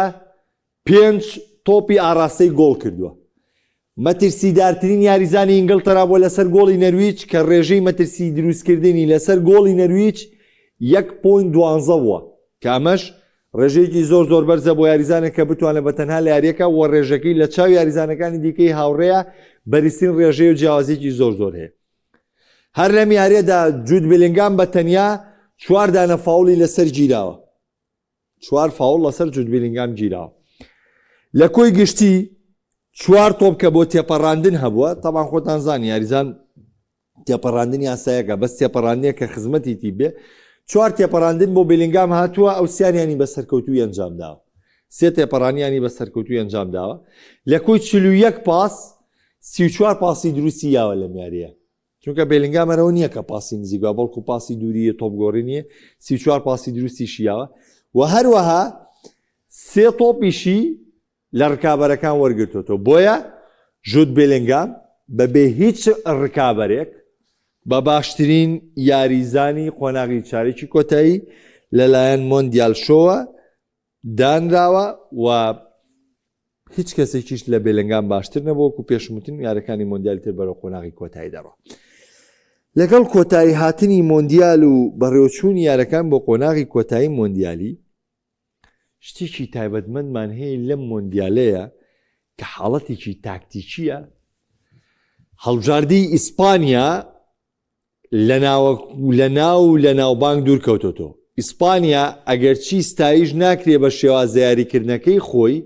پێنج تۆپی ئاراستەی گۆڵ کردووە. مەترسیدارترین یاریزانی ئینگڵتەرا بووە لەسەر گۆڵی نەرویج کە ڕێژەی مەترسی دروستکردنی لەسەر گۆڵی نەرویج 1.12 بووە کە ئەمەش ڕێژەیەکی زۆر زۆر بەرزە بۆ یاریزانێک کە بتوانێت بە تەنها لە یاریەکە و ڕێژەکەی لە چاو یاریزانەکانی دیکەی هاوڕێیە بەرزترین ڕێژەیە و جیاوازیەکی زۆر زۆر هەیە. هەر لەم یاریەدا جود بلینگام بە تەنیا چوار دانە فاوڵی لەسەر گیراوە. چوار فاوڵ لەسەر جود بیلینگام گیراوە لە کۆی گشتی چوار تۆپ کە بۆ تێپەڕاندن هەبووە تەبان خۆتان زانی یاریزان تێپەڕاندن یاسایەکە بەس تێپەڕاندنێک کە خزمەتی تیپ بێ چوار تێپەڕاندن بۆ بیلینگام هاتووە ئەو سیانیانی بە سەرکەوتووی ئەنجام داوە سێ تێپەڕانیانی بە سەرکەوتووی ئەنجام داوە لە کۆی 41 پاس 34 پاسی دروستی یاوە لەم یاریە چونکە بێلینگام هەرەوە نییە کە پاسی نزیک بە بەڵکو پاسی دووریە تۆپ گۆڕی نییە 34 پاسی دروستی شیاوە و هەروەها سێ تۆپیشی لە ڕکابەرەکان وەرگرتوتەوە بۆیە جود بێلینگام بەبێ هیچ ڕکابەرێک بە باشترین یاریزانی قۆناغی چارێکی کۆتایی لەلایەن مۆندیال شۆوە دانراوە و هیچ کەسێکیش لە بێلنگام باشتر نەبوو وەکو پێشم وتن یارەکانی مۆندیالی تر بەرەو قۆناغی کۆتایی دەڕۆ لەگەڵ کۆتایی هاتنی مۆندیال و بەڕێوچوونی یارەکان بۆ قۆناغی کۆتایی مۆندیالی شتێکی تایبەتمەندمان هەیە لەم مۆندیالەیە کە حاڵەتێکی تاکتیکیە هەڵبژاردەی ئیسپانیا لە ناو و لە ناوبانگ دوورکەوتۆتەوە. ئیسپانیا ئەگەرچی ستایش ناکرێ بە شێوازە یاریکردنەکەی خۆی،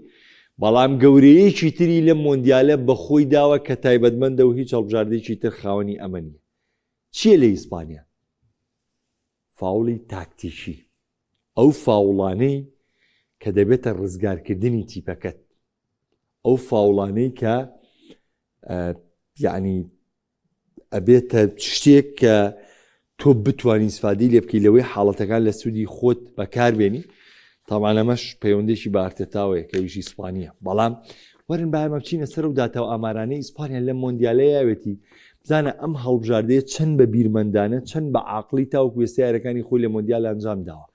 بەڵام گەورەیەکی تری لەم مۆندیالە بە خۆی داوە کە تایبەتمەندە و هیچ هەڵبژاردەیەکی تر خاوەنی ئەمە نییە. چییە لە ئیسپانیا؟ فاوڵی تاکتیکی. ئەو فاوڵانەی کە دەبێتە ڕزگارکردنی تیپەکەت. ئەو فاوڵانەی کە یعنی ئەبێتە شتێک کە تۆ بتوانی ئیسفادەی لێ بکەی لەوەی حاڵەتەکان لە سوودی خۆت بەکاربێنی تاوان ئەمەش پەیوەندێکی بە ئارتێتاوەیە کە ئەویش ئیسپانیە بەڵام وەرن با ئێمە بچینە سەر و داتا و ئامارانەی ئیسپانیا لەم مۆندیالە یاوێتی بزانە ئەم هەڵبژاردەیە چەند بە بیرمەندانە چەند بە عاقڵی تاوەکو ئێستا یاریەکانی خۆی لە مۆندیال ئەنجام داوە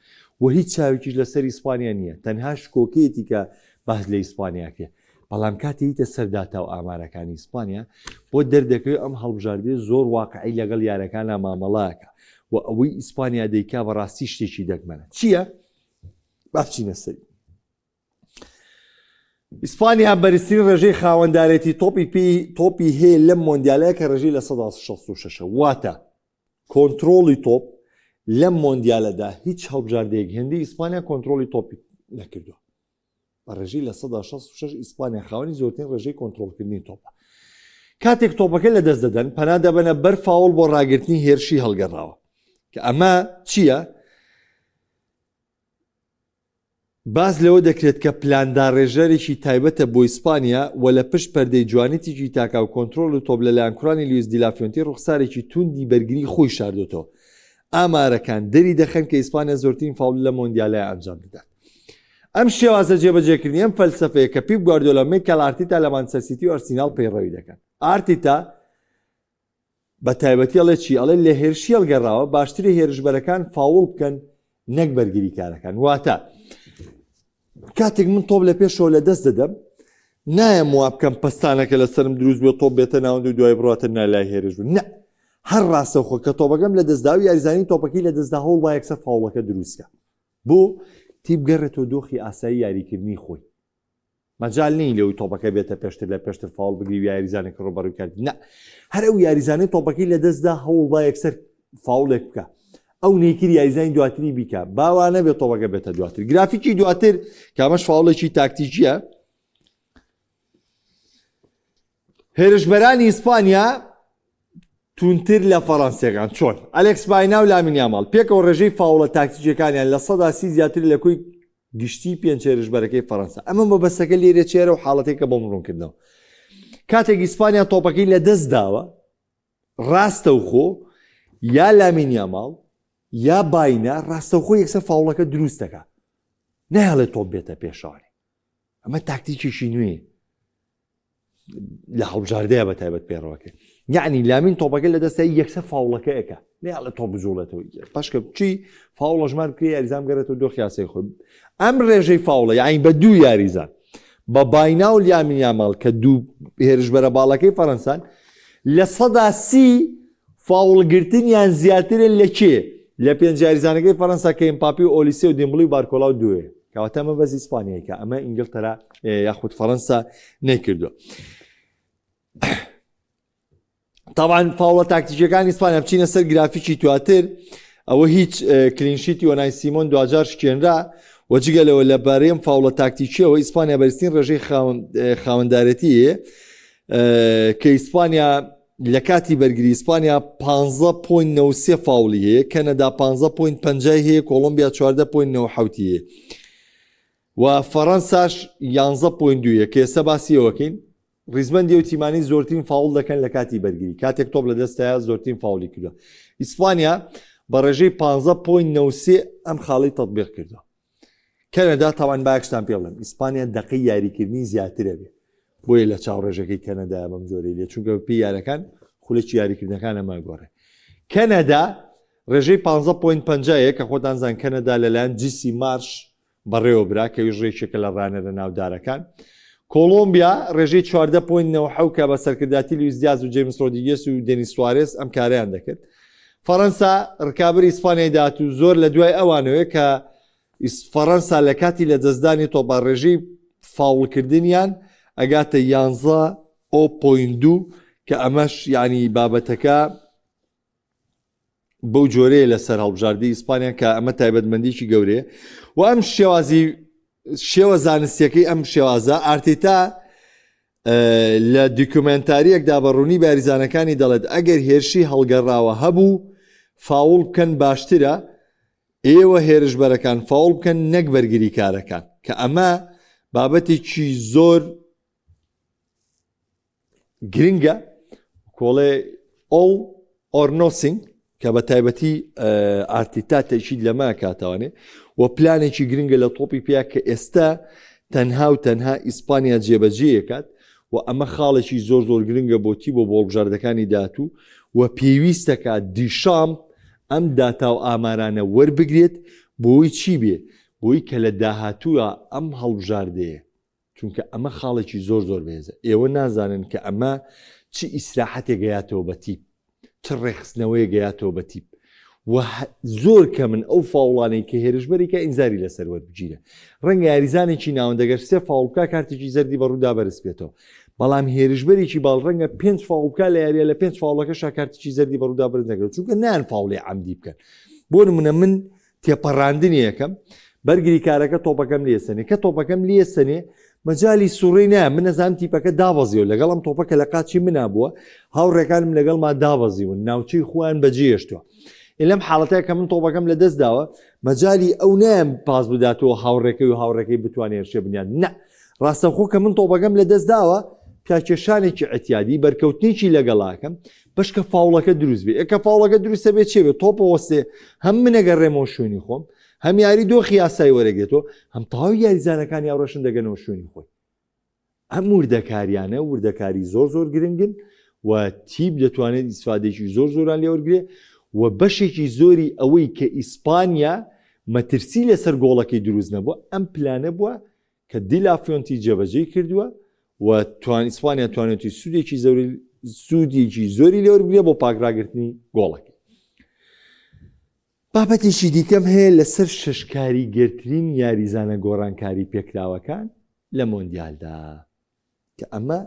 و هیچ چاوێکیش لەسەر ئیسپانیا نییە تەنها شکۆکەیەتی کە باس لە ئیسپانیا کرد بەڵام کاتێ یتە سەر داتا و ئامارەکانی ئیسپانیا بۆ دەردەکەوێت ئەم هەڵبژاردەیە زۆر واقعی لەگەڵ یارەکانە مامەڵەکە و ئەوەی ئیسپانیا دەیکا بەڕاستی شتێکی دەگمەنە چییە؟ با بچینە سەری. ئیسپانیا بەرزترین ڕێژەی خاوەندارێتی تۆپی پێی تۆپی هەیە لەم مۆندیالەیە کە ڕێژەی 66% واتە کۆنتترۆلی تۆپ لەم مۆندیالەدا هیچ هەڵبژاردەیەک هێندەی ئیسپانیا کۆنتترۆلی تۆپی نەکردووە بە ڕێژەی 66% ئیسپانیا خاوەنی زۆرترین ڕێژەی کۆنتترۆلکردنی تۆپە کاتێک تۆپەکە لە دەست دەدەن پەنا دەبەنە بەر فاوڵ بۆ ڕاگرتنی هێرشی هەڵگەڕاوە کە ئەمە چییە؟ باس لەوە دەکرێت کە پلانداڕێژەرێکی تایبەتە بۆ ئیسپانیا و لە پشت پەردەی جوانی تیکی تاکا و کۆنترۆڵی تۆپ لەلایەن کوڕانی لویس دیلافیۆنتی ڕوخسارێکی تووندی بەرگری خۆی شاردۆتەوە. ئامارەکان دەری دەخەن کە ئیسپانیا زۆرترین فاوڵ لەم مۆندیالەیا ئەنجام دەدات. ئەم شێوازە جێبەجێکردنی ئەم فەلسەفەیە کە پیپ گواردیۆلا و میکێل ئارتیتا لە مانچستەر سیتی و ئەرسیناڵ پەیڕەوی دەکەن. ئارتیتا بە تایبەتی ئەڵێ چی؟ ئەڵێ لە هێرشی هەڵگەڕاوە باشترە هێرشبەرەکان فاوڵ بکەن نەک بەرگریکارەکان واتە کاتێک من تۆپ لە پێشەوە لە دەست دەدەم نایەم وا بکەم پستانەکە لەسەرم دروست بێت تۆپ بێتە ناوەند و دوای بڕاتە نالای هێرش بوو نە هەر ڕاستەوخۆ کە تۆپەکەم لە دەستدا و یاریزانی تۆپەکەی لە دەستدا هەوڵ با یەکسەر فاوڵەکە دروستکە بۆ تیپ گەڕێتەوە دۆخی ئاسایی یاریکردنی خۆی مەجال نی لەوەی تۆپەکە بێتە پێشتر لە پێشتر فاوڵ بگری و یاریزانێک ڕوبەڕوی کات نە هەر ئەو یاریزانەی تۆپەکەی لەدەستدا هەوڵ با یەکسەر فاوڵێک بکە ئەو نەیکرد یاریزانی دواتری بیکە باوانە بێت تۆپەکە بێتە دواتر گرافیکی دواتر کامەش فاوڵێکی تاکتیکیە هێرشبەرانی ئیسپانیا توندتر لە فەڕەنسیەکان چۆن؟ ئەلێکس باینا و لامین یاماڵ پێکەوە ڕێژەی فاوڵە تاکتیکیەکانیان 30% زیاتر لە کۆی گشتی پێنج هێرشبەرەکەی فەڕەنسا ئەمە مەبەستەکە لێرە چێرە و حاڵەتێکە بۆم ڕوونکردنەوە کاتێک ئیسپانیا تۆپەکەی لە دەست داوە ڕاستەوخۆ یا لامین یاماڵ یا باینا ڕاستەوخۆ یەکسەر فاوڵەکە دروست دەکا نایەڵێت تۆپ بێتە پێشەوانی ئەمە تاکتیکێکی نوێ لە هەڵبژاردەیە بە تایبەت پێڕەوەکە یعنی لامین تۆپەکە لە دەستای یەکسەر فاوڵەکە ئەەکە نەیاڵە تۆپ بجوڵێتەوە پاشکە چی فاوڵە ژمار بکرێ یاریزان گەڕێتەوە دۆخ یاسای خۆی ئەم ڕێژەی فاوڵە یعنی بە دوو یاریزان بە باینا و لیامین یاماڵ کە دوو هێرشبەرە باڵەکەی فەرەنسان 30% فاوڵگرتنیان زیاترە لە کێ؟ لە پێنج یاریزانەکەی فەرەنسا کە ئێمپاپی و ئۆلیسێ و دێمبڵی و بارکۆلا و دوێ. کەواتە ئەمە بەس ئیسپانیای کە ئەمە ئینگلتەرا یاخود فەرەنسا نەیکردووە. طبعا فاوڵە تاکتیکیەکانی ئیسپانیا بچینە سەر گرافیکی دواتر ئەوە هیچ clean sheet ی ئۆنای سیمۆن دواجار شکێنرا و جگە لەوە لە بارەی ئەم فاوڵە تاکتیکیەوە ئیسپانیا بەرزترین ڕێژەی خاوەندارێتی کە ئیسپانیا لە کاتی بەرگری ئیسپانیا 15.93 فاوڵی هەیە، کەنەدا 15.50 هەیە، کۆڵۆمبیا 14.97 هەیە و فەڕەنساش 11.2 کە ئێستا باسی ئەوەکەین ڕیزبەندی ئەو تیمانەی زۆرترین فاوڵ دەکەن لە کاتی بەرگری کاتێک تۆپ لە دەستایە زۆرترین فاوڵی کردووە ئیسپانیا بە ڕێژەی 15.93 ئەم خاڵی تەطبیق کردووە کەنەدا تاوان باکشتان پێ بڵێم ئیسپانیا دەقەی یاریکردنی زیاترە بێ بۆیە لە چاو ڕێژەکەی کەنەدا بەم جۆرەی لێ چونکە پێی یارەکان خولەکی یاریکردنەکان ئەمە گۆڕێ کەنەدا ڕێژەی 15.5 کە خۆتان زان کەنەدا لەلایەن جیسی مارش بەڕێوە برا کە ویش ڕێکێکە لە ڕانەرە ناودارەکان کۆڵۆمبیا ڕێژەی 14.9 کە بە سەرکرداتی لویس دیاز و جەیمس ڕۆدریگێس و دێنیس سوارێز ئەم کارەیان دەکرد فەڕەنسا ڕکابەری ئیسپانیای داهاتوو زۆر لە دوای ئەوانەوەیە کە فەڕەنسا لە کاتی لەدەستدانی تۆپە ڕێژەی فاوڵکردنیان ئەگاتە یانزە ئۆ point دوو کە ئەمەش یعنی بابەتەکە بەو جۆرەیە لەسەر هەڵبژاردەی ئیسپانیا کە ئەمە تایبەتمەندیکی گەورەیە و ئەم شێوازی شێوە زانستیەکەی ئەم شێوازە ئارتێتا لە دیکۆمێنتاریەکدا بە ڕوونی باریزانەکانی دەڵێت ئەگەر هێرشی هەڵگەڕاوە هەبوو فاوڵ بکەن باشترە ئێوە هێرشبەرەکان فاوڵ بکەن نەک بەرگریکارەکان کە ئەمە بابەتێکی زۆر گرنگە کۆڵێ all or nothing کە بە تایبەتی ئارتیتا تەکید لەمە کاتوانێ و پلانێکی گرنگە لە تۆپی پیا کە ئێستا تەنها و تەنها ئیسپانیا جێبەجێیەکات و ئەمە خاڵێکی زۆر زۆر گرنگە بۆ تیپ و بۆ هەڵبژاردەکانی داهاتوو و پێویستەکات دیشامپ ئەم داتا و ئامارانە وەربگرێت بۆی چی بێ بۆی کە لە داهاتووە ئەم هەڵبژاردەیە چونکە ئەمە خاڵێکی زۆر زۆر بەهێزە ئێوە نازانن کە ئەمە چ ئیسراحەتێک گەیاتەوە بە تیپ چ ڕێکخستنەوەیەک گەیاتەوە بە تیپ و زۆر کەمن ئەو فاوڵانەی کە هێرشبەرێکە ئینزاری لەسەر وەربگیرە ڕەنگە یاریزانێکی ناوەندەگەر سێ فاوڵ بکا کارتێکی زەردی بەڕوودا بەرز بێتەوە بەڵام هێرشبەرێکی باڵ ڕەنگە پێنج فاوڵ بکا لە یاریە لە پێنج فاوڵەکە شاکارتێکی زەردی بەڕوودا بەرز نەکرێت چونکە نان فاوڵی عەمدی بکەن بۆ نمونە من تێپەڕاندنی یەکەم بەرگریکارەکە تۆپەکەم لێسەنێ کە تۆپەکەم لێسەنێ مەجای سوڕی نایە من نەزانام تیپەکە دابەزیەوە لەگەڵم تۆپەکە لە قاچی منا بووە هاوڕێکانم لەگەڵما دابەزیون ناوچەی خۆیان بەجێهێشتووە لەم حاڵەتەیە کە من تۆپەکەم لە دەست داوە مەجای ئەو نایم پاس بداتەوە هاوڕێکەی و هاوڕێکەی بتوانێت هێرشێ بنیاد نە ڕاستەخۆ کە من تۆپەکەم لە دەست داوە پیاکێشانێکی ئەتیادی بەرکەوتنێکی لەگەڵاکەم بەشکە فاوڵەکە دروست بێ ئەکە فاوڵەکە دروستە بێ چێ بێ تۆپە وەستێ هەم منەگەڕێمەوە شوێنی خۆم هەم یاری دۆخی یاسای وەرەگرێتەوە هەم تەواوی یاریزانەکانی هاوڕێشم دەگەنەوە شوێنی خۆی ئەم وردەکاریانە وردەکاری زۆر زۆر گرنگن و تیپ دەتوانێت ئیسفادێکی زۆر زۆران لێوەرگێ و بەشێکی زۆری ئەوەی کە ئیسپانیا مەترسی لەسەر گۆڵەکەی دروست نەبووە ئەم پلانە بووە کە دیلافیۆنتی جێبەجێی کردووە و توان ئیسپانیا توانێتی سوودێکی زۆری سوودێکی زۆری لێوەربگرێ بۆ پاکراگرتنی گۆڵەکەی. بابەتێکی دیکەم هەیە لەسەر شەش کاریگەرترین یاریزانە گۆڕانکاری پێکراوەکان لە مۆندیالدا کە ئەمە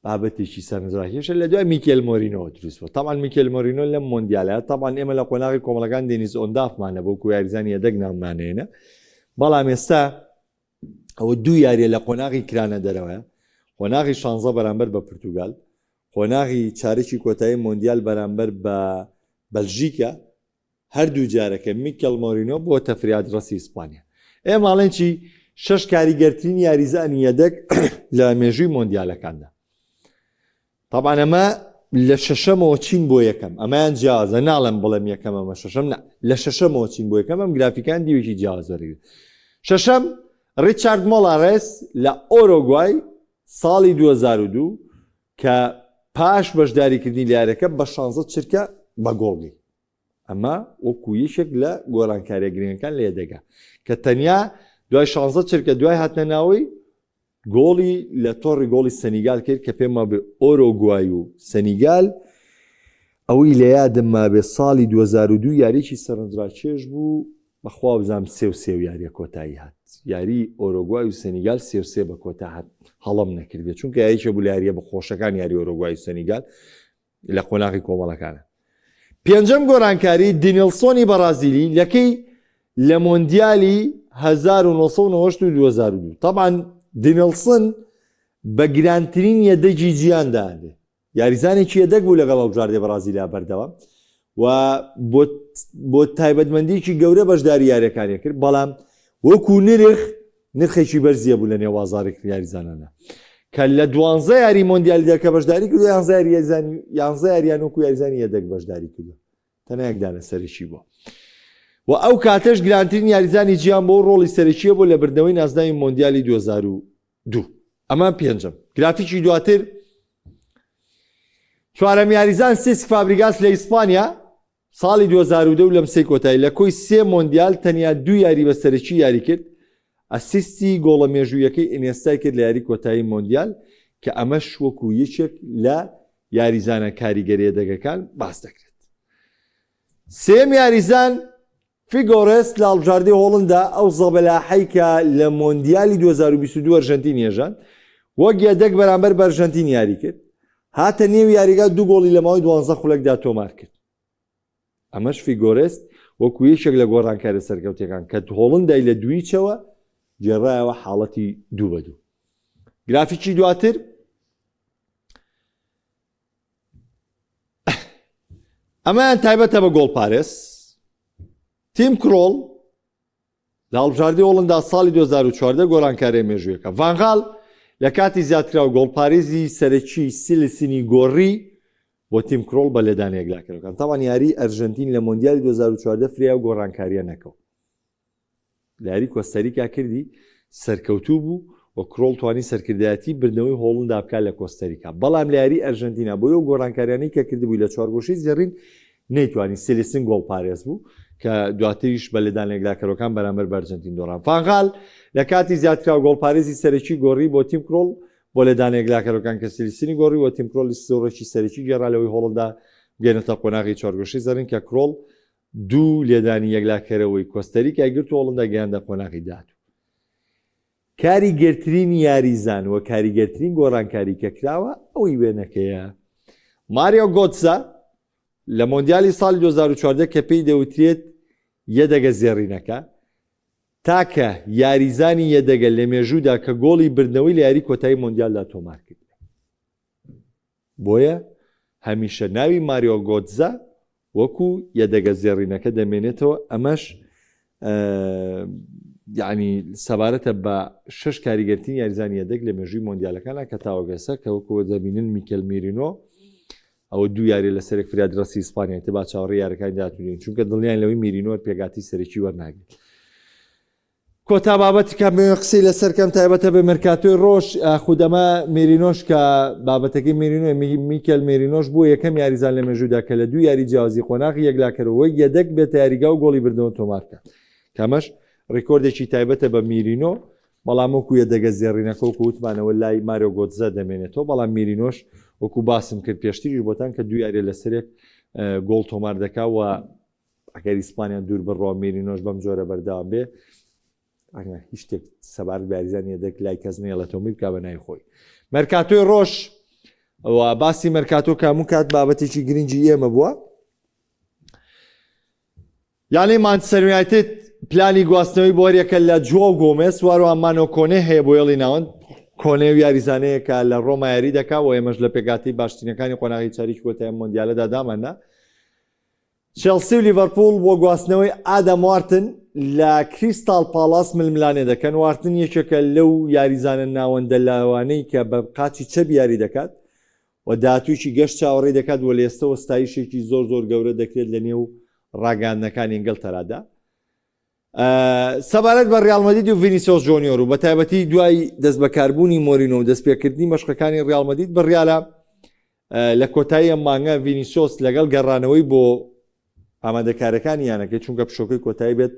بابەتێکی سەرنجڕاکێشە لە دوای میکێل مۆرینۆوە دروست بووە تاوان میکێل مۆرینۆ لەم مۆندیالە تاوان ئێمە لە قۆناغی کۆمەڵەکان دێنیز ئۆندافمانە بۆ کو یاریزانی یەدەگ ناومانێنە بەڵام ئێستا ئەوە دوو یاریە لە قۆناغی کرانە دەرەوەیە قۆناغی شانزە بەرامبەر بە پرتوگال قۆناغی چارەکی کۆتایی مۆندیال بەرامبەر بە بەلژیکا هەردوو جارەکە میکێل مۆرینۆ بووەتە فریادڕەسی ئیسپانیا. ئێمە ئەڵێن چی؟ شەش کاریگەرترین یاریزانی یەدەگ لە مێژووی مۆندیالەکاندا. تەبعەن ئەمە لە شەشەمەوە چین بۆ یەکەم ئەمەیان جیاوازە ناڵێم بڵێم یەکەم ئەمە شەشەم نا لە شەشەمەوە چین بۆ یەکەم ئەم گرافیکان دیوێکی جیاواز وەرەگرن شەشەم ڕیچارد مۆڵارێس لە ئۆرۆگوای ساڵی 2002 کە پاش بەشداریکردنی لە یاریەکە بە شانزە چرکە بە گۆڵ گەی. ئەمە وەکو یەکێک لە گۆڕانکاریە گرنگەکان لە یەدەگە کە تەنیا دوای شانزە چرکە دوای هاتنە ناوەی گۆڵی لە تۆڕی گۆڵی سەنیگال کرد کە پێم وابێ ئۆرۆگوای و سەنیگال ئەوەی لە یادم مابێ ساڵی 2002 یاریی سەرنجڕاکێش بوو بەخوا بزانم سێ و سێ و یاریە کۆتایی هات یاری ئۆرۆگوای و سەنیگال سێ و سێ بە کۆتا هات هەڵەم نەکردێت چونکە یاریکە بوو لە یاریە بە خۆشەکان یاری ئۆرۆگوای و سەنیگال لە قۆناغی کۆمەڵەکانە پێنجەم گۆرانکاری دینیلسۆنی بەڕازیلی لەکەی لە مۆندیالی 1990 2002 طبعا دینیلسن بە گرانترین یەدەگی جیهاندا یاریزانێکی یەدەگ بوو لەگەڵ هەڵبژاردەی بەڕازیلیا بەردەوام و بۆ تایبەتمەندیکی گەورە بەشداری یاریەکانی کرد بەڵام وەکو نرخ نرخێکی بەرزیە بوو لە نێو بازاڕی یاریزانانە کە لە دوانزە یاری مۆندیالیدا کە بەشداری کردو یانزە یاریزانی یانزە یاریان وەکو یاریزانی یەدەگ بەشداری کردو تەنها یەک دانە سەرەکی بووە و ئەو کاتەش گرانترین یاریزانی جیان بۆ ڕۆڵی سەرەکیە بۆ لە بردنەوەی نازناوی مۆندیالی 2002 ئەمە پێنجەم گرافیکی دواتر چوارەم یاریزان سیسک فابریگاس لە ئیسپانیا ساڵی 2010 و لەم سێ کۆتایی لە کۆی سێ مۆندیال تەنیا دوو یاری بە سەرەکی یاری کرد ئەسیستی گۆڵە مێژوویەکەی ئینێستای کرد لە یاری کۆتایی مۆندیال کە ئەمەش وەکو یەکێک لە یاریزانە کاریگەریە دەگەکان باس دەکرێت. سێم یاریزان فیگۆرێست لە هەڵبژاردەی هۆڵندا ئەو زەبەلاحەی کە لە مۆندیالی 2022 ئەرژەنتین هێژاند وەک یەدەگ بەرامبەر بە ئەرژەنتین یاری کرد هاتە نێو یاریگا دوو گۆڵی لە ماوەی دوانزە خولەکدا تۆمار کرد. ئەمەش فیگۆرێست وەکو یەکێک لە گۆڕانکاریە سەرکەوتەکان کە هۆڵندای لە دویچەوە گێڕایەوە حاڵەتی دوو بە دوو. گرافیکی دواتر ئەمەیان تایبەتە بە گۆڵپارێز تیم کرۆڵ لە هەڵبژاردەی هۆڵندا ساڵی 2014 گۆرانکاریە مێژوویەکە ڤانغال لە کاتی زیادکراو گۆڵپارێزی سەرەکی سیلسینی گۆڕی بۆ تیم کرۆڵ بە لێدانە یەکلاکەرەکان تاوان یاری ئەرژەنتین لە مۆندیالی 2014 فریا و گۆڕانکاریە نەکەوت لە یاری کۆستاریکا کردی. سەرکەوتوو بوو و کرۆڵ توانی سەرکردایەتی بردنەوەی هۆڵندا بکات لە کۆستەریکا، بەڵام لە یاری ئەرژەنتینا بۆی ئەو گۆڕانکاریانەی کە کردبووی لە چوارگۆشەی زێڕین نەیتوانی، سێلیسن گۆڵپارێز بوو کە دواتریش بە لێدان یەکلاکەرەوەکان بەرامبەر بە ئەرجەنتین دۆڕان. فانغال لە کاتی زیادکراو گۆڵپارێزی سەرەکی گۆڕی بۆ تیم کرۆڵ بۆ لێدانە یەکلاکەرەوەکان کە سێلیسنی گۆڕی و تیم کرۆڵی سڕێکی سەرەکی گێڕا لەوەی هۆڵندا بگەنێتە قۆناغی چوارگۆشەی زێڕین کە کرۆڵ دوو لێدانی یەکلاکەرەوەی کۆستەریکای گرت و هۆڵندا گەیاندە قۆناغی داهاتوو. کاریگەرترین یاریزان و کاریگەرترین گۆڕانکاری کە کراوە ئەوەی وێنەکەیە ماریۆ گۆتزا لە مۆندیالی ساڵی 2014 کە پێی دەوترێت یەدەگە زێڕینەکە تاکە یاریزانی یەدەگە لە مێژوودا کە گۆڵی بردنەوەی لە یاری کۆتایی مۆندیالدا تۆمار کرد. بۆیە هەمیشە ناوی ماریۆ گۆتزا وەکو یەدەگە زێڕینەکە دەمێنێتەوە، ئەمەش یعنی سەبارەتە بە شش کاریگەرترین یاریزانی یەدەگ لە مێژووی مۆندیالەکانە کە تاوەگەسە کە وەکو دەبینن میکەل میرینۆ ئەوە دوو یاری لەسەرێک فریادرەسی ئیسپانیا تێ با چاوەڕێی یارەکانی داهاتوو چونکە دڵنیان لەوەی میرینۆ پێگاتی سەرەکی وەرناگرێت. کۆتا بابەت کە بمەوێ قسەی لەسەر کەم تایبەتە بە مێرکاتۆی ڕۆژ خود ئەمە مێرینۆش کە بابەتەکەی مێرینۆ میکەل مێرینۆش بووە یەکەم یاریزان لە مێژوودا کە لە دوو یاری جیاوازی قۆناغی یەکلاکەرەوەی یەدەک بێتە یاریگا و گۆڵی بردنەوە تۆمار بکات کەمەش ڕیکۆردێکی تایبەتە بە میرینۆ بەڵام وەکو یەدەگە زێڕینەکە وەکو وتمانەوە لای ماریۆ گۆتزە دەمێنێتەوە بەڵام میرینۆش وەکو باسم کرد پێشتریش بۆتان کە دوو یاریە لەسەرێک گۆڵ تۆمار دەکا و ئەگەر ئیسپانیا دوور بڕوا مێرینۆش بەم جۆرە بەردەوام بێ هیچ شتێک سەبارەت بە یاریزانی یەدەک لای کەس نێڵێتەوە بکا بە ناوی خۆی مەرکاتۆی ڕۆژ و باسی مەرکاتۆ کامو کات بابەتێکی گرنگی ئێمە بووە یانەی مانچستەر یونایتد پلانی گواستنەوەی بۆ هەریەکە لە جواو گۆمێس واروها مانۆ کۆنێ هەیە بۆ هێڵی ناوەند کۆنێ و یاریزانەیەکە لە ڕۆما یاری دەکا و ئێمەش لە پێکاتی باشترینەکانی قۆناغی چاریکی کۆتایی مۆندیالەدا داماننا چێڵسی و لیڤەرپوڵ بۆ گواستنەوەی ئادەم وارتن لە کریستاڵ پاڵاس ململانێ دەکەن، وارتن یەکێکە لەو یاریزانە ناوەندە لاوانەی کە بە قاچی چەپ یاری دەکات و داهاتوویەکی گەش چاوەڕێی دەکات و لە ئێستەوە ستایشێکی زۆر زۆر گەورە دەکرێت لە نێو ڕاگەیاندنەکانی ئینگلتەرادا. سەبارەت بە ریال مەدرید و ڤینیسیۆس جۆنیۆر و بەتایبەتی دوای دەستبەکاربوونی مۆرینۆ و دەستپێکردنی مەشقەکانی ریال مەدرید بڕیارە لە کۆتایی ئەم مانگە ڤینیسیۆس لەگەڵ گەڕانەوەی بۆ ئامادەکارەکانی یانەکەی چونکە پشۆکەی کۆتایی بێت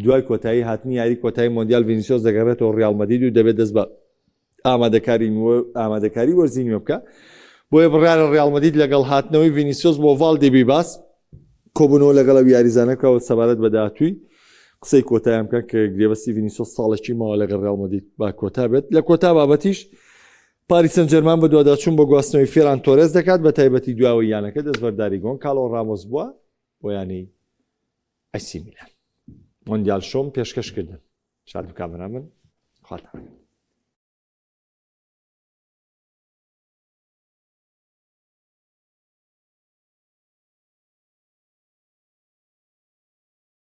دوای کۆتایی هاتنی یاری کۆتایی مۆندیال ڤینیسیۆس دەگەڕێتەوە ریال مەدرید و دەبێت دەست بە ئامادەکاری ئامادەکاری وەرزی نوێ بکە بۆیە بڕیارە ریال مەدرید لەگەڵ هاتنەوەی ڤینیسیۆس بۆ ڤالدێبیباس کۆبوونەوە لەگەڵ ئەو یاریزانەکەەوە سەبارەت بە داهاتووی قسەی کۆتایان بکەن کە گرێبەستی ڤینیسیۆس ساڵێکی ماوە لەگەڵ ریال مەدرید با کۆتا بێت لە کۆتا بابەتیش پاریس سان جێرمان بەدواداچوون بۆ گواستنەوەی فێران تۆرێس دەکات بە تایبەتی دواوەی یانەکە دەستبەرداری گۆنکالۆ ڕامۆس بووە بۆ یانەی ئەسی میلان. مۆندیال شۆم پێشکەشکردن شاد و کامەران بن خواتان لەگەڵ.